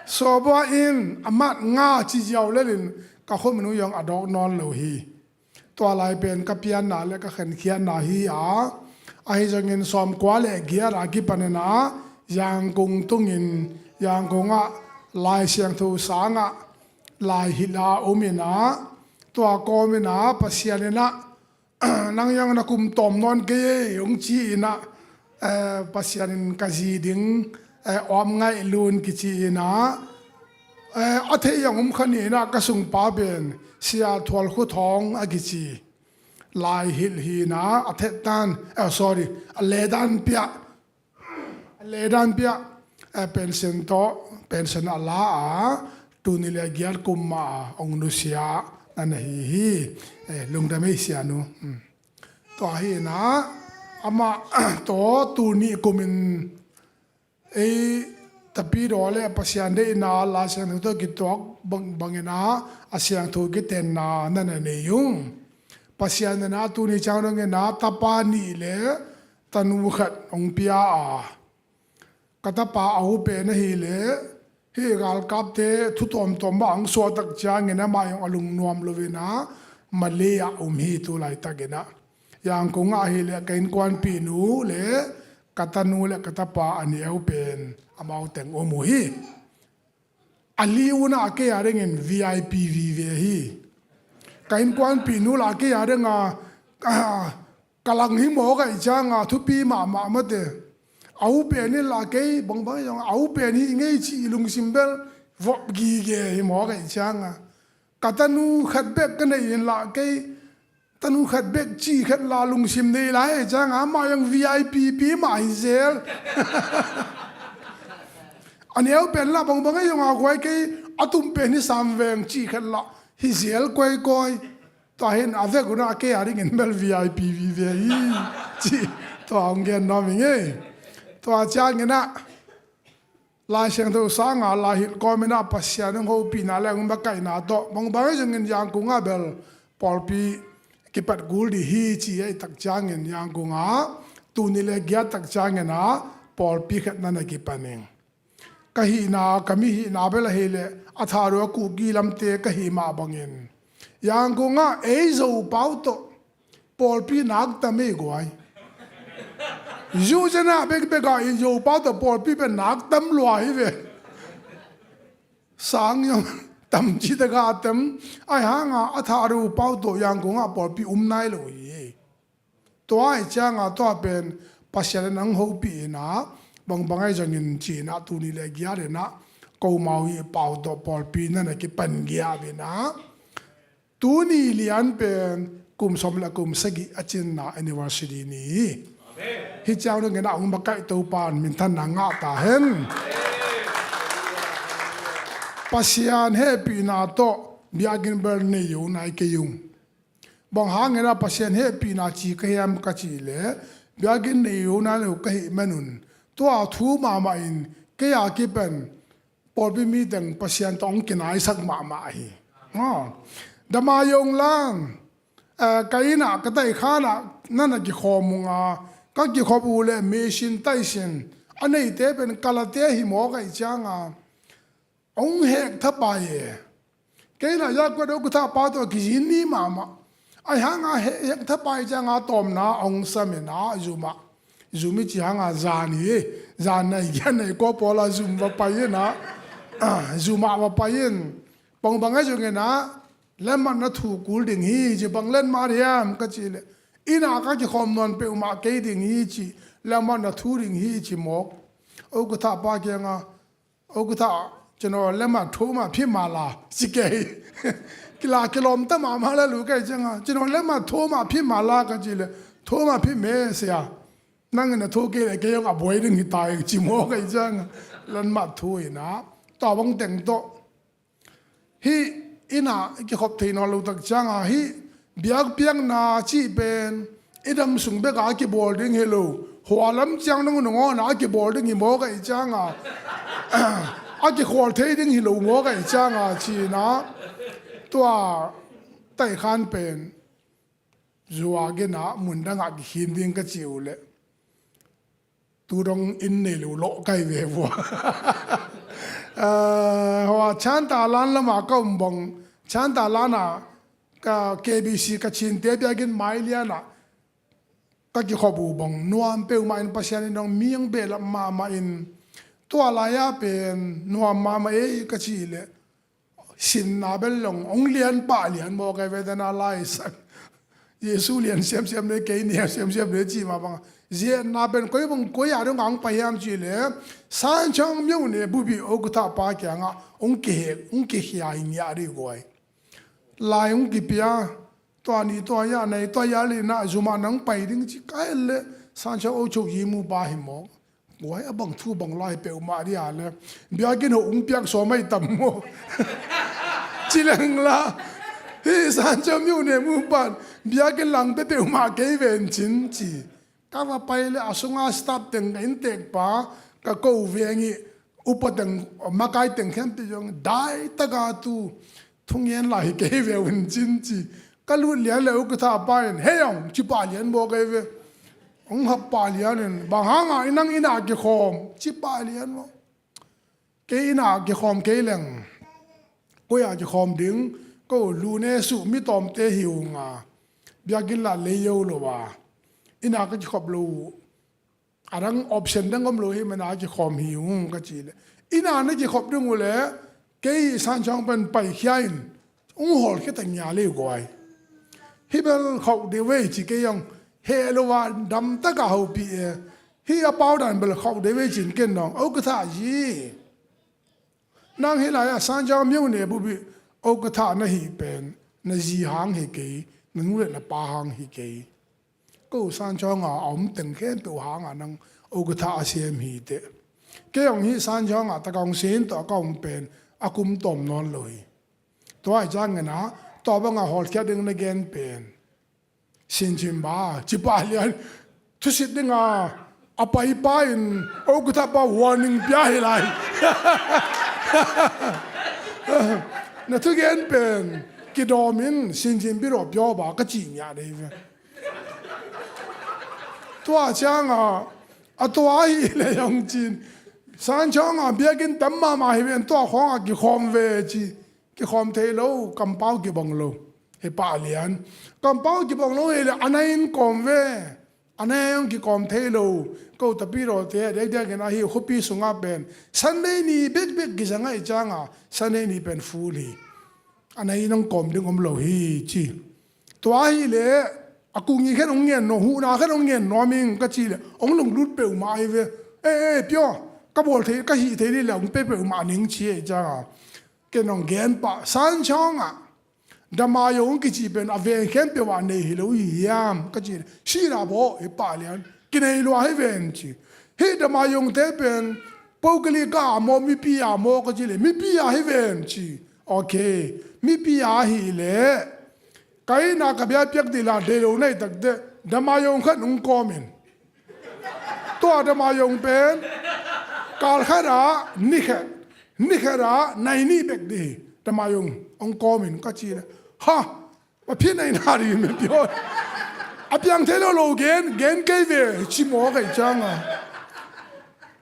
Sawbua in a mat nga ci ziau lelin ka khuamin uh zong a dawk nawn lo hi. Tua lai pen ka pianna le ka khenkhiatna hi a, ahi zongin sawmkua le giat a kipanin ah Yangon tungin, Yangon ah Lai Siangtho sangah lai hilh a um in ah, tua kawmin ah Pasian in ah nang zong na kum tawm nawn kei ei hong ci in ah, eh, Pasian in ka zi ding, eh, Awm Ngaih Lun kici in ah, eh, a theih zong om kha ni in ah ka sungpa pen Sia Thual Khua Thawng a kici. Lai hilh hi in ah a thettan, eh, sorry, a ledan piah, a ledan piah, eh, pension tawh, pension a la a, tuni le giat kum mah a hong nusia na na hi hi. Eh, lungdam ei Sianu. Hmm. Tua hi in ah amah tawh tuni kumin ei Tapidaw le Pasian deihna Lai Siangtho tawh kituak bang, bangin ah a siangtho kitenna na na nei ung. Pasian in ah tuni ciang dongin ah tapa nih le tanu khat hong pia a, ka tapa a u pen ahih leh hih galkapte thu tuamtuam mah hong suahtak ciangin amah zong a lungnuam loin ah Malay ah um hi tu laitakin ah. Yangon ah ahih leh ka innkuanpihnu le ka tanu le ka tapa a neu pen amau teng um uh hi. A li un ah kei a dingin V I P vive hi. Ka innkuanpihnu lah kei a ding a, ah, ka lang hi mawk ahih ciang a thupi mahmah mate. A u pen in lah kei bangbang hi zong a u pen hi ngei cih lungsim bel vop gige hi mawk ahih ciang a, ka tanu khat bek ka neih in lah kei tanu khat bek cih khat lah lungsim nei lai ahih ciang a amah zong V I P pi mah hi zel. A neu pen lah bangbang hi zong a guai kei a tum pen hi sam veng cih khat lah hi zel koikoi. Tua hi in a vek un ah kei a dingin bel V I P vive hi cih tua hong gen nuam hi ngei. Tua ciangin ah Lai Siangtho sang a lai hilh kawmin ah Pasian hong hopihna le hong makaihna tawh bangbang hi zongin Yangon ah bel pawlpi kipat kul ding hi ci ahih tak ciangin Yangon ah tuni le giat tak ciangin ah pawlpi khat na na kipan ing. Ka hihna, ka mi hihna bel ahih leh a Thadou, Kuki lamte ka hih mah bangin Yangon ah ei Zopau tawh pawlpi nak tam ei guai. Zuzena bekbek ah i Zopau tawh pawlpi pen nak tam lua hi ve. Sang zong tam ci tak a tam. Ahih hang a a Thadou pau tawh Yangon ah pawlpi um nai lo hi. Tua ahih ciang a tua pen Pasian in hong hopih in ah bangbang hi zongin ci in ah tuni le giat in ah komau i pau tawh pawlpi na na kipan giap in ah tuni lian pen kum sawm le kum sagih a cinna anniversary ni hi. Hih ciang dongin ah hong makaih Topa'n minthanna ngah ta hen. Pasian hehpihna tawh biakinn bel nei uh nai kei ung. Bang hangin ah Pasian hehpihna ci ka hiam ka cih leh biakinn nei uh nai lo ka hih man un tua thu mahmah in kei a kipan pawlpi mi teng Pasian tawh hong kinaisak mahmah hi. Aw. Dama Yong Lang, eh, ka inn ah ka taikhan ah na na kikhawm ung a, ka kikhop uh leh machine taisin a neite pen kalate hi mawk ahih ciang a hong hek thapai e. Kei lah Yakuat Okatha pa tawh kizin ni mahmah. Ahih hang a hek, hek thapai ciang a tawmna hong sam in ah zum ah, zum i cih hang a zan hi. Zan nai giat nai kua pawl a zum va pai in ah, ah, zum ah va pai in. Bangbang hi zongin ah letmat na thu kul ding hi ci. Bang letmat hiam ka cih leh inn ah ka kikhawm nawn peuhmah kei ding hi ci. Letmat na thu ding hi ci mawk. Okatha pa kiang a, Okatha, ကျွန်တော်လက်မှတ်ထိုးမှဖြစ်မှာလား ci kei. Kila kilawm ta mahmah la lu kei ciang a, ကျွန်တော်လက်မှတ်ထိုးမှဖြစ်မှာလား ka cih leh ထိုးမှဖြစ်မယ်ဆရာ. Nang in na thu kei leh kei zong a buai ding hi ta ing ci mawk ahih ciang a letmat thu in ah tua bang teng tawh hih inn ah i kikhop thei nawn lo tak ciang a hih biakpiakna cih pen i dam sung bek a kibawl ding hi lo, hua lam ciang dong nungawna a kibawl ding hi mawk ahih ciang a, a kikhawl thei ding hi lo mawk ahih ciang a ci in ah tua taikhan pen zuak in ah mun dang ah kikhim ding ka cih uh leh tu dong inn nei lo lawh kai ve vua. Eh, hua Chantalan lam ah ka um bang, Chantalan ah ka K B C Kachinte biakinn mai lian ah ka kikhop uh bang nuam peuhmah in Pasian in dong mi hong behlap mahmah in tua lai ah pen nuam mahmah ei ka cih leh sinna bel long hong lian pah lian mawk a, vedana laisak. Jesu lian siamsiam le kei niam siamsiam le cih mah bang a, ziatna pen koi bang koi a dong a hong pai hiam cih leh Sanchong Myone Buppi Okatha pa kiangah hong kihek, hong kikhia hi ngiah dih guai. Lai hong kipia, tua ni tua ya nei tua ya li na zum ah nang pai ding ci ka hel leh Sanchong Okatha yi mu pa hi mawk. Guai a bang thu bang lai peuhmah dih a le biakinn hoh hong piak sawm ahi tam maw? Ci leng la hih Sanchong Myone mu pan biakinn lang pia peuhmah kei ven cin ci. Ka va pai leh a sunga staff teng ka inntekpa ka ko veng ih upa teng, makai teng khempeuh zong daitaka tu thungen lai kei ve un cin ci. Ka lut lian le ukatha pa in, "Hei ong, ci pah lian maw kei ve." Ong hap pah lian in, "Bang hanga i nang inn ah kikhawm?" ci pah lian maw. Kei inn ah kikhawm kei leng, koi ah kikhawm ding, ko lu ne suh mi tawmte hi unga, biakinn lah lei yo lo a, inn ah ka kikhop lo uh. A dang option dang om lo hi mana kikhawm hi ung ka ci le. Inn ah na kikhop ding uh le, kei Sanchong pen paikhia in, ung hawlkhia ta ngia le guai. Hi bel khauh deuh vei ci kei ong, heh lo a damtaka hopih e. Hi a pau dan bel khauh deuh vei cin ken dong, ukatha zi. Nang hi lai a Sanchong myo ne bubi, ukatha na hi pen, na zi hang hi kei, na nu le na pa hang hi kei. Ko Sanchong a, a om teng khempeuh hanga nang ukatha a sem hi teh. Kei ong hi Sanchong a, taka ong sin tawh ka ong pen, a kum tawm nawn lo hi. Tua i ciangin a, tua banga hawlkhia ding na gen pen. Sinchin ba, ci pah lian, thusit dinga, a paipa in, ukatha pa warning pia hi lai. Na thugen pen, kidawm in, sinchin biro pio ba, ka ci ngia dei ve. Tua cianga, a tua hi le ong cin. Sanchong a biakinn tam mama hi ven tua khawng a kikhawm ve ci. Kikhawm thei lo, kampau kibang lo. Hi pah lian. Kampau kibang lo hi le, a nai in kawm ve. A nai ong kikawm thei lo. Ko tapi ro te, dei dei kena hi, khuapi sunga pen. Sunday ni bekbek kizanga i cianga, Sunday ni pen full hi. A nai nong kawm ding om lo hi ci. Tua hi le, a kungi khen ong ngen no, huhna khen ong ngen no ming ka ci le, ong lunglut peuhmah hi ve. E, e, pio, ka bawl thei, ka hih thei dih le, ong pe peuhmah ning ci e cianga. Ken ong gen pah, Sanchong a, Dama Yong kici pen a veng khempeuh ah nei hi lo hi hiam ka ci le, si na baw hi pah lian, kinei lua hi ven ci. Hih Dama Yong te pen, pokali ka a maw, mipi a maw ka ci le, mipi a hi ven ci. Ok, mipi a hi le, ka inn ah ka bia piak dih la dei lo na hi tak teh, Dama Yong khat ong kawm in. Tua Dama Yong pen, kal khat ah, ni khat, ni khat ah, nai ni bek dih hi, Dama Yong ong kawm in ka ci le. Ha, a phi nai na dih me pio. A piang thei lo lo gen, gen kei ve, ci maw kei cianga.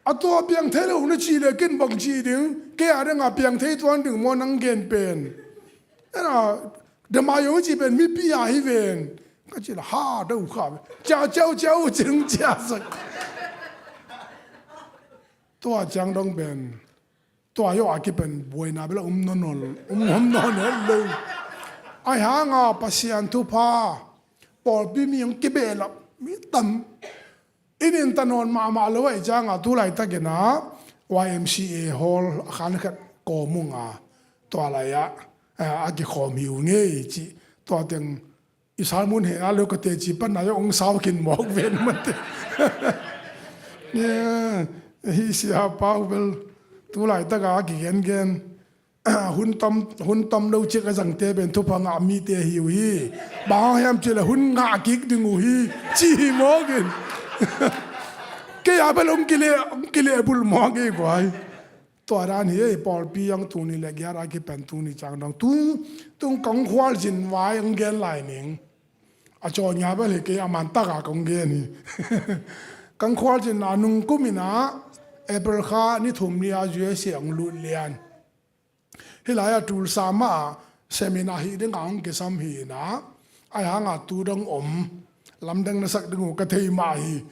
A tua piang thei lo na ci le ken bang ci ding, kei a dang a piang thei tuan ding maw nang gen pen. Ena, Dama Yong ci pen mipi a hi ven. Ka ci le ha, dau kha ve. Ciau, ciau, ciau, cing cia sak. Tua ciang dong pen. Tua yo a kipen buaina bela um nawn nawn, um, um nawn nawn lo. Ai hanga Pasian thupha. Pawlpi mi ang kibehlap. Mi tam. Inn in ta nawn mahmah lo ahih cianga tu laitakin a Y M C A hall a khan khat kawm ung a, tua lai-ah, eh, a kikhawm hi uh ngei cih. Tua teng i sermon hehna lo ka teci pan nai ong sau khin mawk ven mate. Hih sia pau bel tu laitaka a kigengen. Hun tam, hun tam lo cik a zangte pen thupha ngah mite hi uh hi. Bang hang hiam cih leh hun ngah kik ding uh hi. Ci hi mawk in. Kei a bel hong kileh, hong kileh bulh mawk hi guai. Tua dan hi ei, pawlpi hong tul nih le giat a kipan tul nih ciang dong. Tu, tung kong khualzin vai hong gen lai ning. A caw nia bel hi kei a man taka kong gen hi. Kong khualzin a nung kum in a April kha ni thum ni a U S A hong lut lian. Hih lai-ah Tulsa mah ah seminar hih dingah hong kisam hi in ah, ahi hangah tu dong om, lamdang na sak ding uh ka thei mah hi.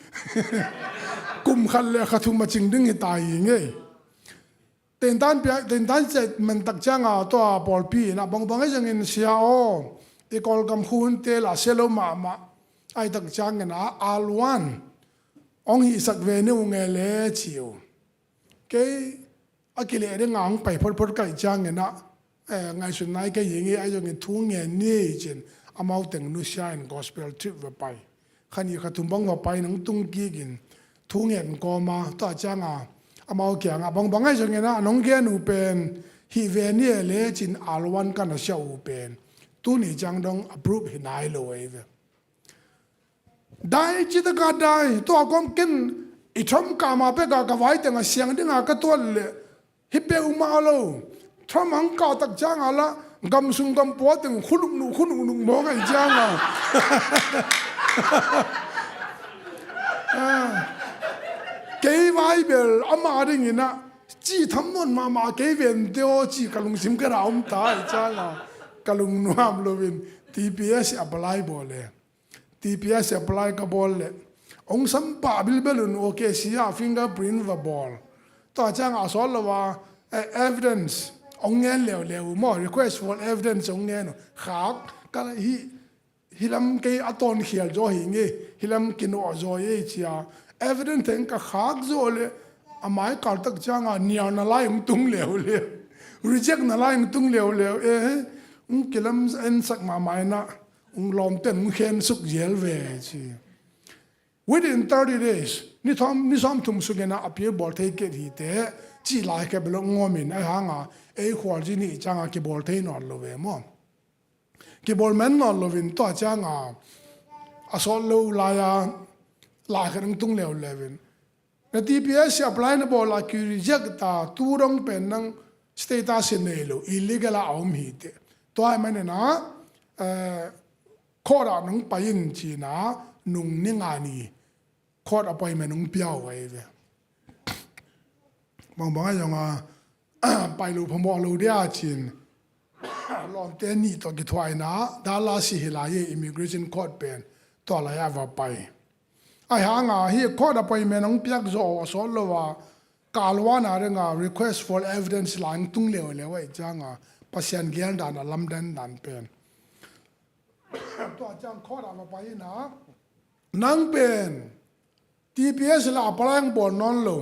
Kum khat le kha thum a cing ding hi ta hi ngei. Tentan pia, tentan cet man tak ciangah tua pawlpi in ah bangbang ahi zongin sia aw, i Kawlgam khuhunte lah sia lo mahmah, ahi tak ciangin ah aluan hong hihsak ve ni uh nge le ci uh. Kei a kileh dingah hong pai photphot kaih ciangin ah, eh, ngaihsutna i kei hi ngei, ahi zongin thu ngen ni ci-in amau teng nusia in gospel trip va pai. Kha nih kha thum bang va pai in hong tung kik in thu ngen kawm a, tua ciangah amau kiangah bangbang ahi zongin ah nong gen uh pen hih ve ni e le ci-in aluan ka na sia uh pen tuni ciang dong approve hi nai lo ahi ve. Dai citaka dai, tua kawm ken i thawm kama peka ka vai tengah siang dinga ka tuat leh Hi peuhmah lo. Trump hong kah tak cianga lah gam sung gam pua teng khunuk nuk khunuk nuk mawk ahi cianga. Ah. Kei vai bel ama dinginah ci tham nawn mahmah kei vente aw ci ka lungsim ka ra om ta ahi cianga ka lungnuam loin T P S apply bawl e. T P S apply ka bawl leh hong sampah bilbel un, OK, sia fingerprint va bawl. Tua cianga a sawt lo a, eh, evidence hong ngen leuleu uh maw, request for evidence hong ngen uh. Khak ka la hi, hi lam kei a tawnkhial zaw hi ngei, hi lam kinawh zaw ei cia. Evidence teng ka khak zawh leh a mai kaltak cianga nial na lai hong tung leuleu, reject na lai hong tung leuleu. Eh, hong kilam ensak mahmah inah hong lawmten hong khensuk zial ve ci. Within thirty days, ni thawm, ni sawmthum sunginah appeal bawl thei kei hi teh, ci lai khe bel hong ngawmin ahi hanga ei khualzi nih cianga kibawl thei nawn lo ve maw. Kibawl man nawn loin tua cianga a sawt lo lai-a lai khat hong tung leuleu in, na T P S hi apply na bawl a ki reject ta, tu dong pen nang status hi nei lo, illegal a a om hi teh. Tua hi maninah, eh, court ah nong pai in cinah nung ni nga ni court appointment hong pia uh ahi ve. Bangbang ahi zonga pai lo phamawh lo dia cin lawmte nih tawh kithuah inah Dallas hi lai e, immigration court pen tua lai-ah va pai. Ahi hanga hi court appointment hong piak zawh a sawt lo a, ka luan a ringa request for evidence lai hong tung leuleu ahi cianga Pasian gel dan a lamdang dan pen. Tua ciang court ah va pai inah, nang pen T P S la apply hong bawl nawn lo,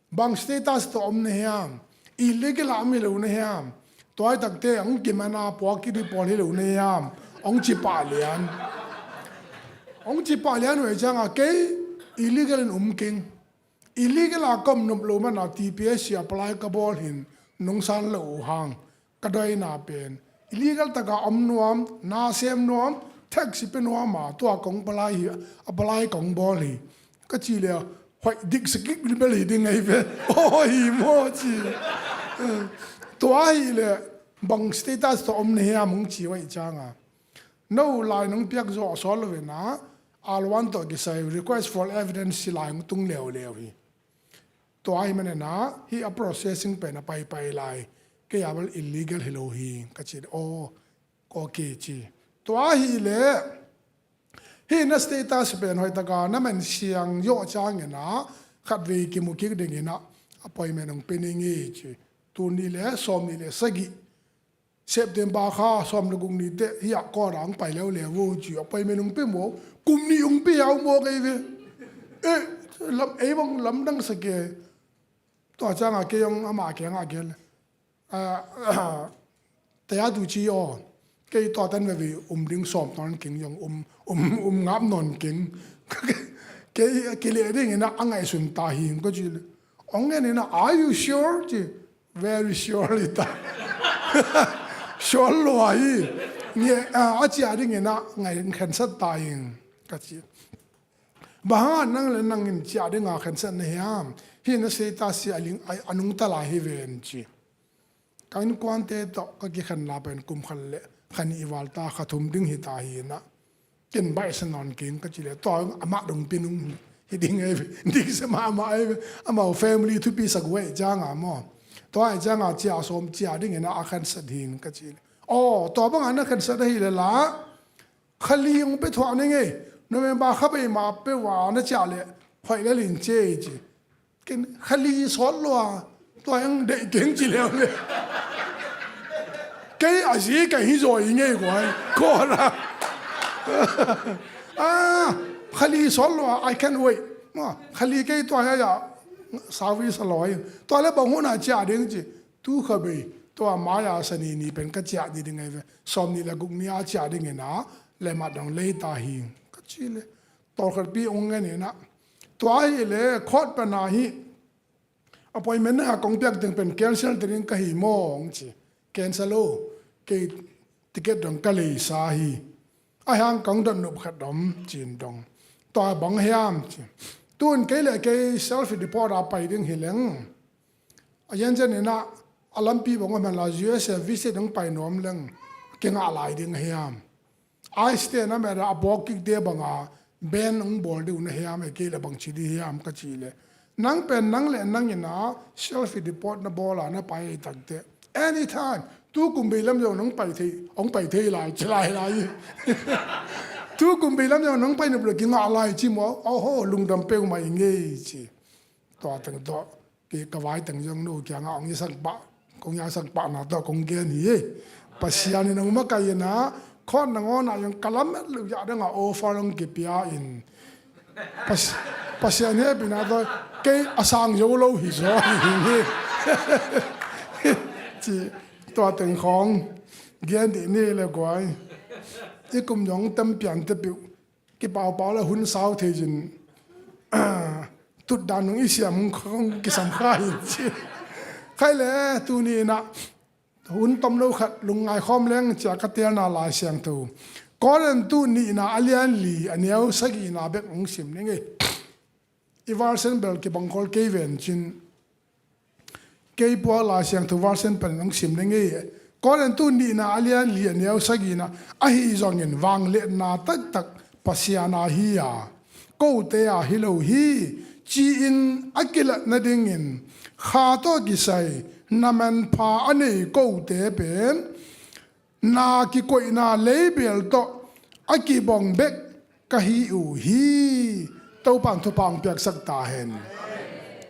bang status tawh om na hiam, illegal a om hi lo na hiam, tua hi takte hong kimana puak kidi pawl hi lo na hiam, hong ci pah lian. Hong ci pah lian uh ahi cianga kei illegal in um keng. Illegal a ka om nop lo mana T P S hi apply ka bawl hin nong san lo uh hang. Ka dawi na pen illegal taka om nuam, na sem nuam, tax i pe nuam a, tua kong palai hi, a palai kong bawl hi. Ka ci le, hoih dik sakik bilbel hi ding ahi ve. Aw hi maw ci. Tua hi le, bang status tawh om na hiam hong ci uh ahi cianga, no lai nong piak zawh a sawt lo ve na, R one tawh kisai request for evidence hi lai hong tung leuleu hi. Tua ahi maninah hih a processing pen a paipai lai, kei a bel illegal hi lo hi ka ci. Aw, okay ci. Tua ahi leh hih na status pen hoihtaka na man siang zawh cianginah khatvei kimu kik dinginah appointment hong pe ning hi ci. Tul nih le sawm nih le sagih September kha sawm le guk ni teh hih a court ah hong pai leuleu vo ci, appointment hong pe maw, kum nih hong pe a hong mawk ahi ve. Eh, lam, ei bang lamdang sa ke. Tua cianga kei hong amah kiangah gen le, ah, taya tu ci aw, kei tua tan veve um ding sawm nawn keng, zong um, um, um ngap nawn keng. Kei kileh dinginah a ngaihsun ta hi ka ci le. Hong ngen inah, are you sure? Ci. Very sure hi ta. Sure lua hi. Nge, ah, a ciah dinginah ngai khensat ta ing ka ci. Bang hanga nang le nangin ciah dinga khensat na hiam? Hih na status hi a ling, a, a nungta lai hi ven ci. Ka innkuante tawh ka kikhenna pen kum khat le kha nih i val ta, kha thum ding hi ta hi inah. Ken baihsa nawn keng ka ci le, tua amah dong pi nung hi ding ahi ve, diksa mahmah ahi ve, amau family thupi sa guai cianga maw. Tua ahi cianga cia sawm cia dingin a khensat hi ing ka ci le. Aw, tua banga na khensat ahi le la, kha li hong pe thuah ning ei, November kha bei ma pe uh a na ciah le, hoih le lin cia ei ci. Ken kha li sawt lua, tua hong deih keng ci leuleu. Kei a zi ka hi zaw i ngei guai kawla. Ah, kha li sawt lua, I can't wait. Ah, kha li kei tua hi a service a lawi. Tua le bang hun a ciah ding ci. Tu kha bei, tua mai a sani ni pen ka ciah ni ding ahi ve. Sawm nih le guk ni a ciah dingin a le mat dong lei ta hi ka ci le. Tawlkhatpi hong ngen inah, tua hi le court pana hi appointment na kong piak ding pen cancel ding ka hi maw hong ci. Cancel lo, kei ticket dong ka leisa hi. A hiang kong dot nop khat dom cin dong. Tua bang hiam ci. Tun kei le kei self report a pai ding hi leng. A Jen Jen in ah a lampi bang om hen la, U S A visit hong pai nuam leng kingah lai ding a hiam? ICE te na mera a bawk kikte banga ban hong bawl ding uh na hiam, ei kei le bang ci ding hiam ka cih leh, nang pen nang le nang in ah self deport na bawl a na pai ei takte, anytime, tu kum bei lam zong nong pai thei, hong pai thei lai ci lai lai. Tu kum bei lam zong nong pai nop le kingah lai ci maw, oho, lungdam peuhmah i ngei ci. Tua teng tawh kei ka vai teng zong no kiangah hong isak pah, kong isak pahna tawh kong gen hi. Pasian in hong makaih in ah, khawt nangawn ah zong ka lamet loh zah dangah offer hong kipia in, Pas-, Pasian hehpihna tawh kei a sang zo lo hi zaw hi hi. Ci, tua teng khawng gen dih ni le guai. I kum zong tam pian te piuh, kipaupau le hun sau thei zin, tutdan nung i siam hong kisam kha hi ci. Khai le tuni in ah hun tomno khat lungngai khawm leng cia ka telna Lai Siangtho, Korintu nihna a lian li a neu sagihna bek hong sim ning ei. I version bel kibang khol kei ven cin, kei pua Lai Siangtho version pen hong sim ning ei. Korintu nihna a lian li a neu sagihna, ahi zongin vangliatna taktak Pasian a hi a, kote a hi lo hi, ci-in a kilat nadingin kha tawh kisai na manpha a nei kote pen na kikoihna leibel tawh a kibawng bek ka hi uh hi. Topa in thupha hong piaksak ta hen.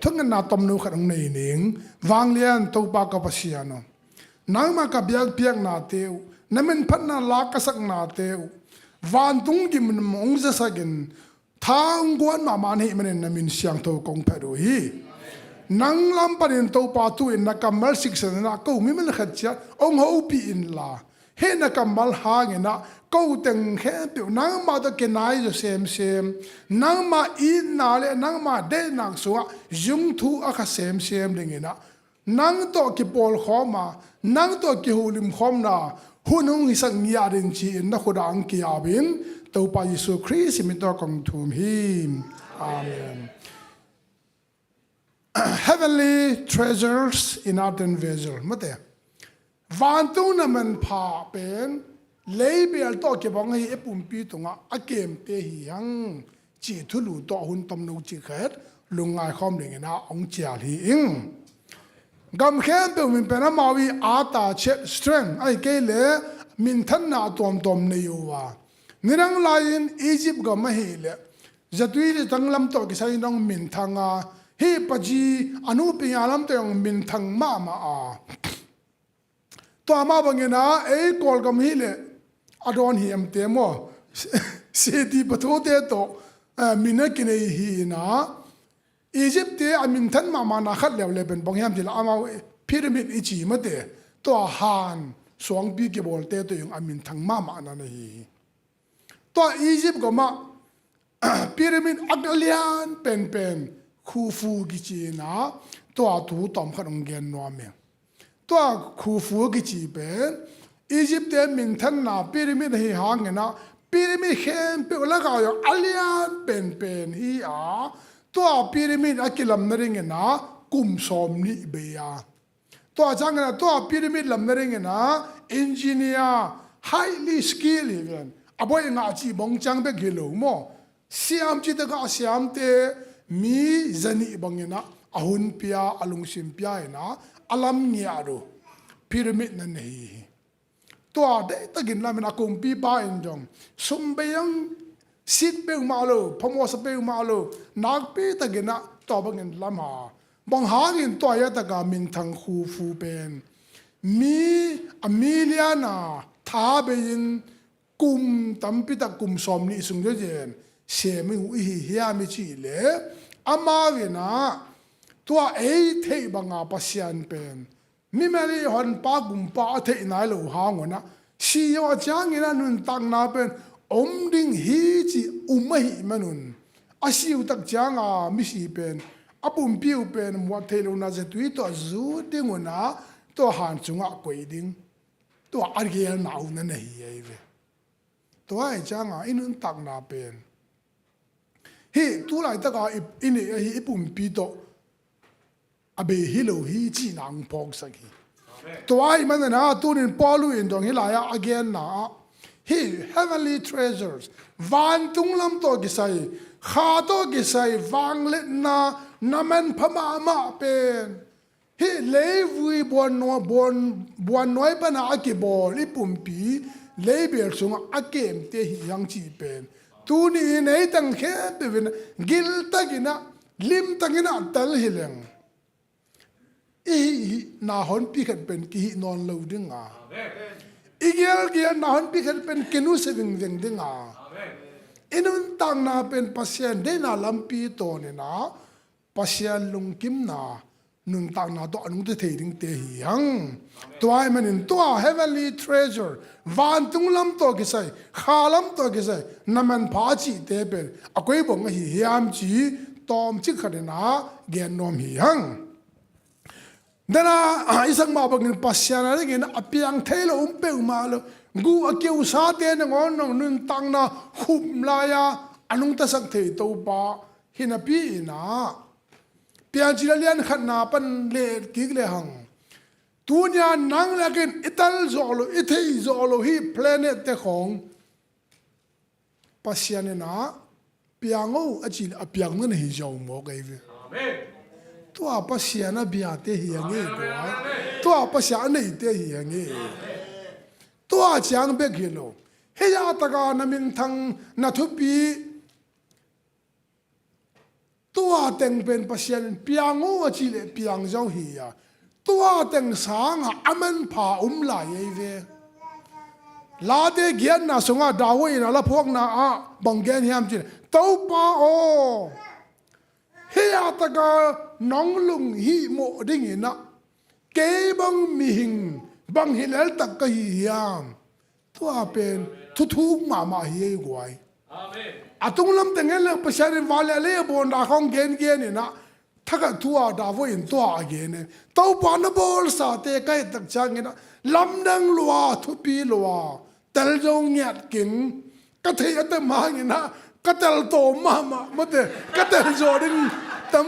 Thungetna tomno khat hong nei ning. Vanglian Topa ka Pasian aw, nangmah ka biakpiaknate uh, na minphatna lak ka saknate uh, vantung gimnam hong zasakin tha hong guan mahmah na hih manin na min siangtho kong phat uh hi. Nang lam panin Topa tu-in na kammal siksan in ah ko mimal khat ciat hong hopih inla, hih na kammal hangin ah ko teng khempeuh nangmah tawh kinai zaw semsem, nangmah itna le nangmah deihnak sungah zungthu a kha semsem dingin ah nang tawh kipawlkhawm a, nang tawh kihulimkhawmna hun hong hisak ngiat in ci-in na khut ah hong ki-ap in, Topa Jesu Khrist min tawh kong thum hi. Amen. Heavenly treasures in earthen vessel. Mate, vantung na manpha pen leibel tawh kibang hi, i pumpi tungah a kemte hi hang cih thulu tawh hun tomno cih khat lungngai khawm dingin ah hong cial hi ing. Gam khempeuh min pen amau i ata chet strength, ahih kei le minthanna tuamtuam nei uh a. Nidang lai-in Egypt gam ahih leh zatui zatang lam tawh kisai in hong minthang a, hih pazi a nupia lam tawh hong minthang mahmah a. Tua mah bangin ah ei Kawlgam hi leh a dawn hiamte maw, seti pathute tawh, eh, min a kinei hi in ah, Egypt te a minthan mahmahna khat leuleu pen bang hiam cih leh amau pyramid i ci mate, tua han suangpi kibawlte tawh in a minthang mahmahna na hi hi. Tua Egypt gam ah pyramid a lian penpen Khufu kici in ah, tua thu tawmkhat hong gen nuam ing. Tua Khufu kici pen Egypt te minthanna pyramid ahi hangin ah, pyramid khempeuh lakah a lian penpen hi a, tua pyramid a kilam nadingin ah kum sawmnih bei a. Tua ciangin ah tua pyramid lam nadingin ah engineer, highly skilled hi ven. A bawi ngah cih bang ciang bek hi lo maw, siam cih takah a siamte mi zanih bangin ah a hun pia, a lungsim pia in ah a lam ngiat uh pyramid na nei hi. Tua deihtakin lamin a kumpipa in zong sum bei hong sit peuhmah lo, phamawhsa peuhmah lo, nakpi takin ah tua bangin lam a. Bang hangin tua hi a taka minthang Khufu pen mi a million a tha bei-in kum tampi tak, kum sawmnih sung ziazen sem i uh i hi hiam i cih leh, amau in ah tua ei theih banga Pasian pen mimal i honpa gumpa a theih nai lo hang un ah, si zawh ciangin a nuntakna pen om ding hi cih um ahih man un, a si uh tak cianga misi pen a pumpi uh pen muat theih lohna zatui tawh zut ding un ah, tua han sungah koih ding, tua a gelna uh na nei hi ei ve. Tua ahih cianga i nuntakna pen hih tu laitaka i, i neih ahi i pumpi tawh a bei hi lo hi cihna hong phawksak hi. Tua ahih manin ah tunin Paul in zong hih lai-ah a genna ah hih heavenly treasures, vantung lam tawh kisai, kha tawh kisai vangliatna na manpha mahmah pen hih leivui buannuai, buan, buannuai pana a kibawl i pumpi leibel sungah a kemte hi hang cih pen tuni-in ei teng khempeuh in giltakin ah, limtakin ah tel hi leng, i hih, hihna honpi khat pen kihih nawn lo ding a, i gelgelna honpi khat pen kinusia vingveng ding a, i nuntakna pen Pasian deihna lampi tawnin ah Pasian lungkimna nuntakna tawh a nungta thei dingte hi hang. Tua ahih manin tua heavenly treasure, vantung lam tawh kisai, kha lam tawh kisai na manpha a cihte pen a koi bang ahi hiam ci tawmcik khatin ah gen nuam hi hang. Dena, i sak mah bangin Pasian a dingin a piang thei lo um peuhmah lo, guh a kiusate nangawn nong nuntakna khum lai-a a nungtasak thei Topa hi napi-in ah, Piancil a lian khatna pan let kik le hang, tuni-a nang le kei in i tel zawh lo, i theih zawh lo hih planet te khawng Pasian in ah piang o a cih leh a piang na hi zaw mawk ahi ve. Tua Pasian a biate hi hang e, tua, tua Pasian a neite hi hang e. Tua ciang bek hi lo, hih a taka na minthang, na thupi, tua teng pen Pasian in piang o a cih leh piang zo hi a, tua teng sangah a manpha um lai ei ve. Late giatna sungah David in a laphuakna ah bang gen hiam cih leh, Topa aw, hih a taka nong lunghihmawh dingin ah kei bang mihing bang hi leltak ka hi hiam? Tua pen thuthuk mahmah hi ei guai. A tunglam teng en leng Pasian in van le lei a bawl na khawng gengen in ah, thakhat thu-a David in tua a gen e. Topa na bawlsate ka et tak ciangin ah, lamdang lua, thupi lua, tel zo ngiat keng. Ka theih a tam hangin ah ka tel tawm mahmah, mate, ka tel zawh ding tam.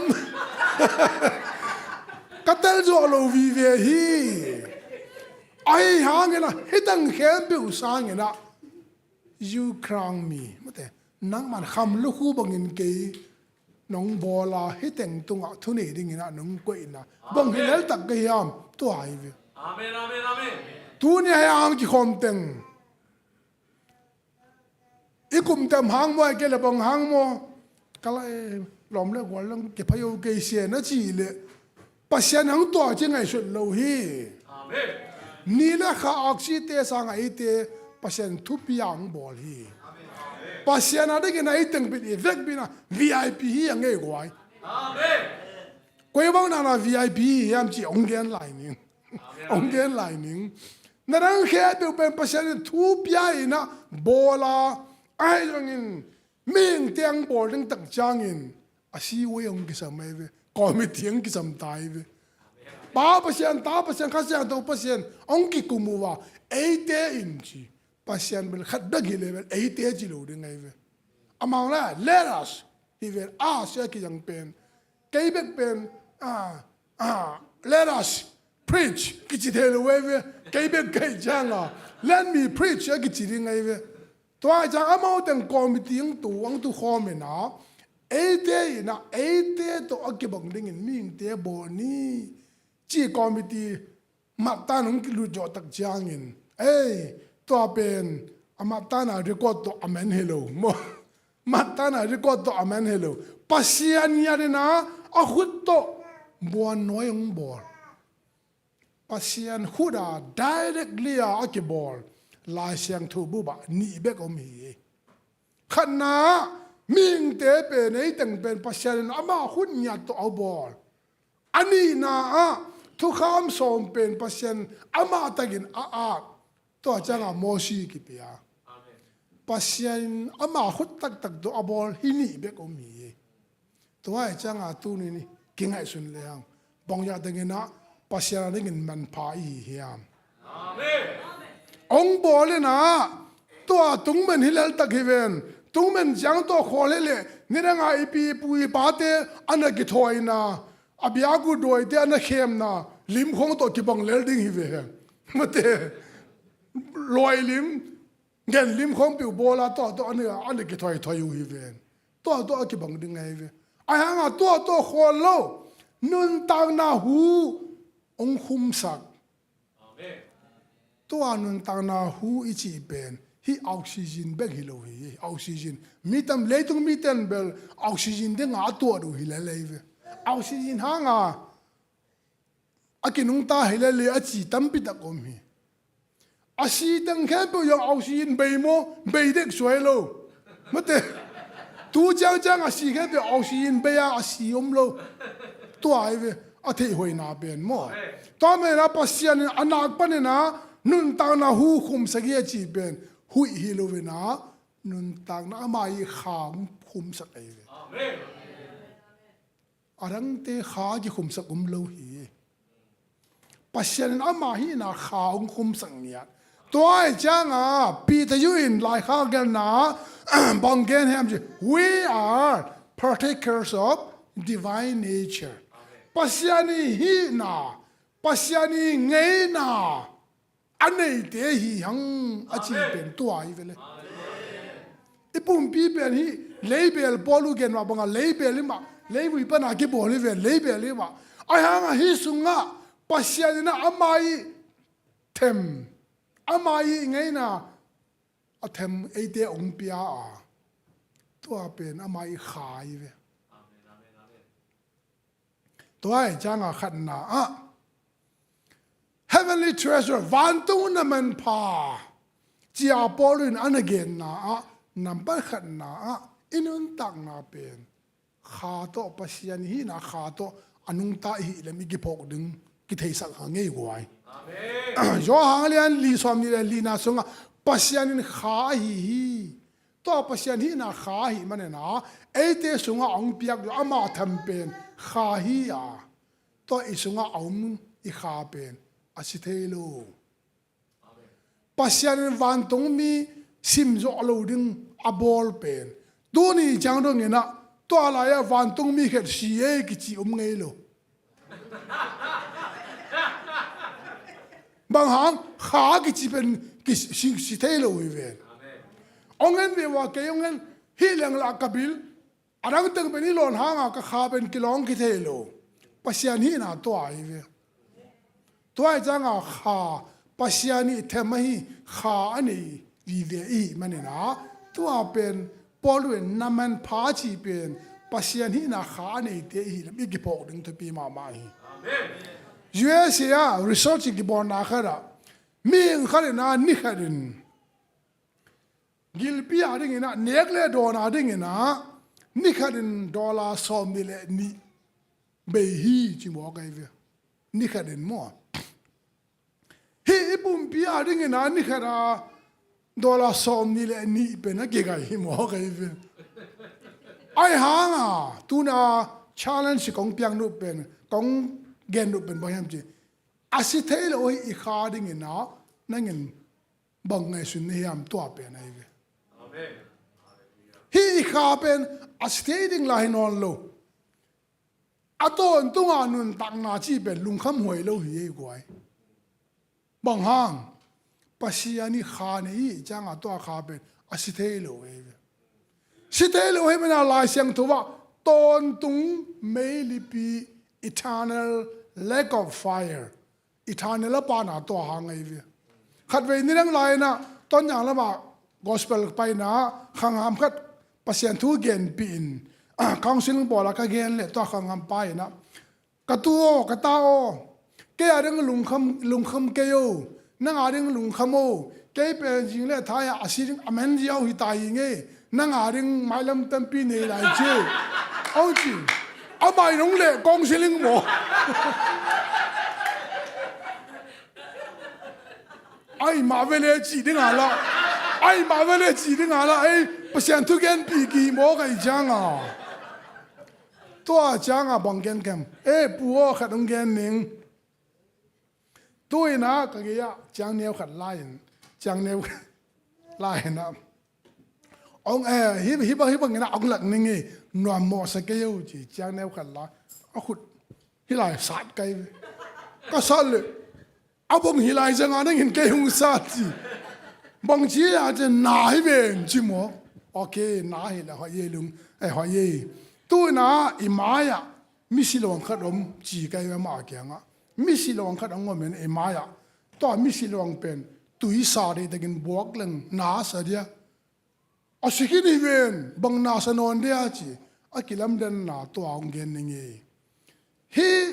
Ka tel zawh lo vive hi. Ahi hangin ah hih teng khempeuh sangin ah, you crown me, mate, nangman kham lukhu bangin kei nong bawl a, hih teng tungah thunei dingin ah nong koihna bang hi leltak ka hiam? Tua hi ve. Amen, amen, amen. Tuni-a hih hang kikhawm teng, i kum tem hang maw, a kei le bang hang maw, ka la e, lawm le gual lang kiphai o kei sia na cih leh, Pasian hong tua ci ngaihsut lo hi. Ni le kha aksite sangah eite Pasian thupi a hong bawl hi. Pasian a dingin ah ei teng pen i vekpi-in ah V I P hi a ngei guai. Koi bang nana V I P hi hiam cih hong gen lai ning. Hong gen lai ning. Na dang khempeuh pen Pasian in thu pia-in ah bawl a, ahi zongin mihingte hong bawl ding tak ciangin a C E O hong kisam ahi ve. Committee hong kisam ta ahi ve. Pa Pasian, Ta Pasian, Kha Siangtho Pasian hong kikum uh a, eite in ci. Pasian bel khat bek hi le bel eite ci lo ding ahi ve. Amau la, let us hi ven, us a kizang pen. Kei bek pen, ah, ah, let us preach kici thei lo ahi ve. Kei bek kei ciang a, let me preach a kici ding ahi ve. Tua ciang amau teng committee hong tu, hong tu khawm in ah, eite in ah, eite tawh a kibang dingin mihingte bawl ni ci committee mattan hong kilut zawh tak ciangin, ei, tua pen a mattan a record tawh a man hi lo maw? Mattan a record tawh a man hi lo. Pasian ngiat in ah a khut tawh buannuai hong bawl. Pasian khut a directly a a kibawl Lai Siangtho bup ah nih bek om hi. Khatna, mihingte pen, ei teng pen Pasian in amah khut ngiat tawh a bawl. A nihna ah, thukham sawm pen Pasian amah takin a at. Tua ciangah Mosi kipia. Pasian in amah khut taktak tawh a bawl hi nih bek om hi. Tua hi ciangah tuni ni kingaihsun le hang, bang hia tengin ah Pasian a dingin manpha i hi hiam? Hong bawl in ah, tua tungmen hi leltak hi ven. Tungmen ciang tawh khawl hi leh, nidang a i pi i pu i pate a na kithawina, A biak uh dawite a na khemna lim khawng tawh kibang lel ding hi ve. Mate, luai lim, gen lim khawng peuh bawl a, tua tawh a na, a na kithoithoi uh hi ve. Tua tawh a kibang ding ahi ve. Ahi hanga tua tawh khawl lo, nuntakna hu hong khumsak. Tua nuntakna hu i cih pen hih oxygen bek hi lo hi. Oxygen, mi tam, leitung mite in bel oxygen dinga a tuat uh hi lel ahi ve. Oxygen hanga a kinungta hi lel hi a ci tampi tak om hi. A si teng khempeuh zong oxygen bei maw, bei dek suai lo. Mate, tu ciangciang a si khempeuh oxygen bei a, a si om lo. Tua ahi ve, a theih hoihna pen maw. Tua manin ah Pasian in a nak panin ah nuntakna hu khumsak hi a cih pen huih hi lo in ah, nuntakna ama i kha hong khumsak ahi ve. A dangte kha kikhumsak om lo hi. Pasian in ama hihna kha hong khumsak ngiat. Tua ahih cianga Peter Yu in laikhak gelna bang gen hiam ci, "We are partakers of divine nature." Pasian i hihna, Pasian i ngeina a neite hi hang a ci pen tua hi ve le. I pumpi pen hih leibel, Paul uh gen mah banga leibel hi mah, leivui pana kibawl hi ve, leibel hi mah. Ahi hanga hih sungah Pasian in ah ama i them, ama i ngeina a them eite hong pia a, tua pen ama i kha hi ve. Tua ahih cianga khatna ah, heavenly treasure, vantung na manpha, ci-a Paul in a na genna ah, nambat khatna ah i nuntakna pen kha tawh, Pasian i hihna kha tawh a nungta i hih lem i kiphawk ding kitheisak ha ngei guai. Johan lian li sawm nih le lina sungah Pasian in kha ahi hi. Tua Pasian hihna kha ahih manin ah eite sungah a hong piak uh ama them pen kha hi a, tua i sungah a om i kha pen a si thei lo. Pasian in vantungmi simzawh lo ding a bawl pen tuni ciang dongin ah tua lai-ah vantungmi khat si ei kici om ngei lo. Bang hang, kha kici pen kisi, si thei lo hi ven. Hong en ve ua, kei hong en, hih leng lah ka bil, a dang teng pen i lawn hanga ka kha pen kilawng kithei lo. Pasian hihna tua hi ve. Tua hi cianga kha, Pasian i them ahi kha a nei vive i hih manin ah, tua pen Paul in na manpha a cih pen Pasian hihna kha a neite i hih lem i kiphawk ding thupi mahmah hi. U S A ah research i kibawlna khat ah mihing khat in ah ni khat in gilpi a dingin ah nek le dawn a dingin ah ni khat in dollar sawm nih le nih bei hi ci mawk ahi ve. Ni khat in maw. Hih i pumpi a dingin ah ni khat a dollar sawm nih le nih pen a kigai hi mawk ahi ve. Ahi hanga tuna challenge kong piak nuh pen, kong gen nuh pen bang hiam ci, a si thei lo hi i kha dingin ah nangin bang ngaihsun na hiam, tua pen ahi ve. Hih i kha pen a si thei ding lai hi nawn lo. A tawntunga nuntakna cih pen lungkham huai lo hi ei guai. Bang hang, Pasian i kha nei i hih cianga tua kha pen a si thei lo ei ve. Si thei lo hi mena Lai Siangtho ah tawntung meilipi, eternal lake of fire, eternal a pana tua hang ahi ve. Khatvei ni dang lai-in ah Tonzang lamah gospel paina ah khangham khat Pasian thu genpih in counseling bawl a ka gen leh tua khangham pa in ah, "Ka tu aw, ka ta aw, kei a ding lungkham, lungkham kei o, nang a ding lungkham o, kei pen zing le thai a si ding a man ziau hi ta hi ngei, nang a ding mailam tampi nei lai ci," hong ci. Amah in hong leh counseling maw. Ai mah vele cih ding a lah, ai mah vele cih ding a lah, ei Pasian thugenpih kihih mawk ahi cianga. Tua cianga bang gen kem, "Eh, pu aw, khat hong gen ning." Tu-in ah ka gei ah ciang neu khat la-in, ciang neu khat la-in ah, "Hong, eh, hi, hi bang, hi bangin ah hong lak ning ei, nuam mawhsa kei o," ci, ciang neu khat la, a khut Hih lai sat kai ve. Ka sat le, a bang hih lai zanga nangin kei hong sat ci. Bang ci a ci na hi ven ci maw. Ok, na hi la hoi ye lung. Eh, hoi ye. Tu na i mai-ah misi luang khat om ci kai ve mah kiangah. Misi luang khat om om in i mai-ah. Tua misi luang pen tuisa deih takin buak leng na sa dia. A si khin hi ven, bang na sa nawn dia ci, a kilamdanna tua hong gen ning ei. Hih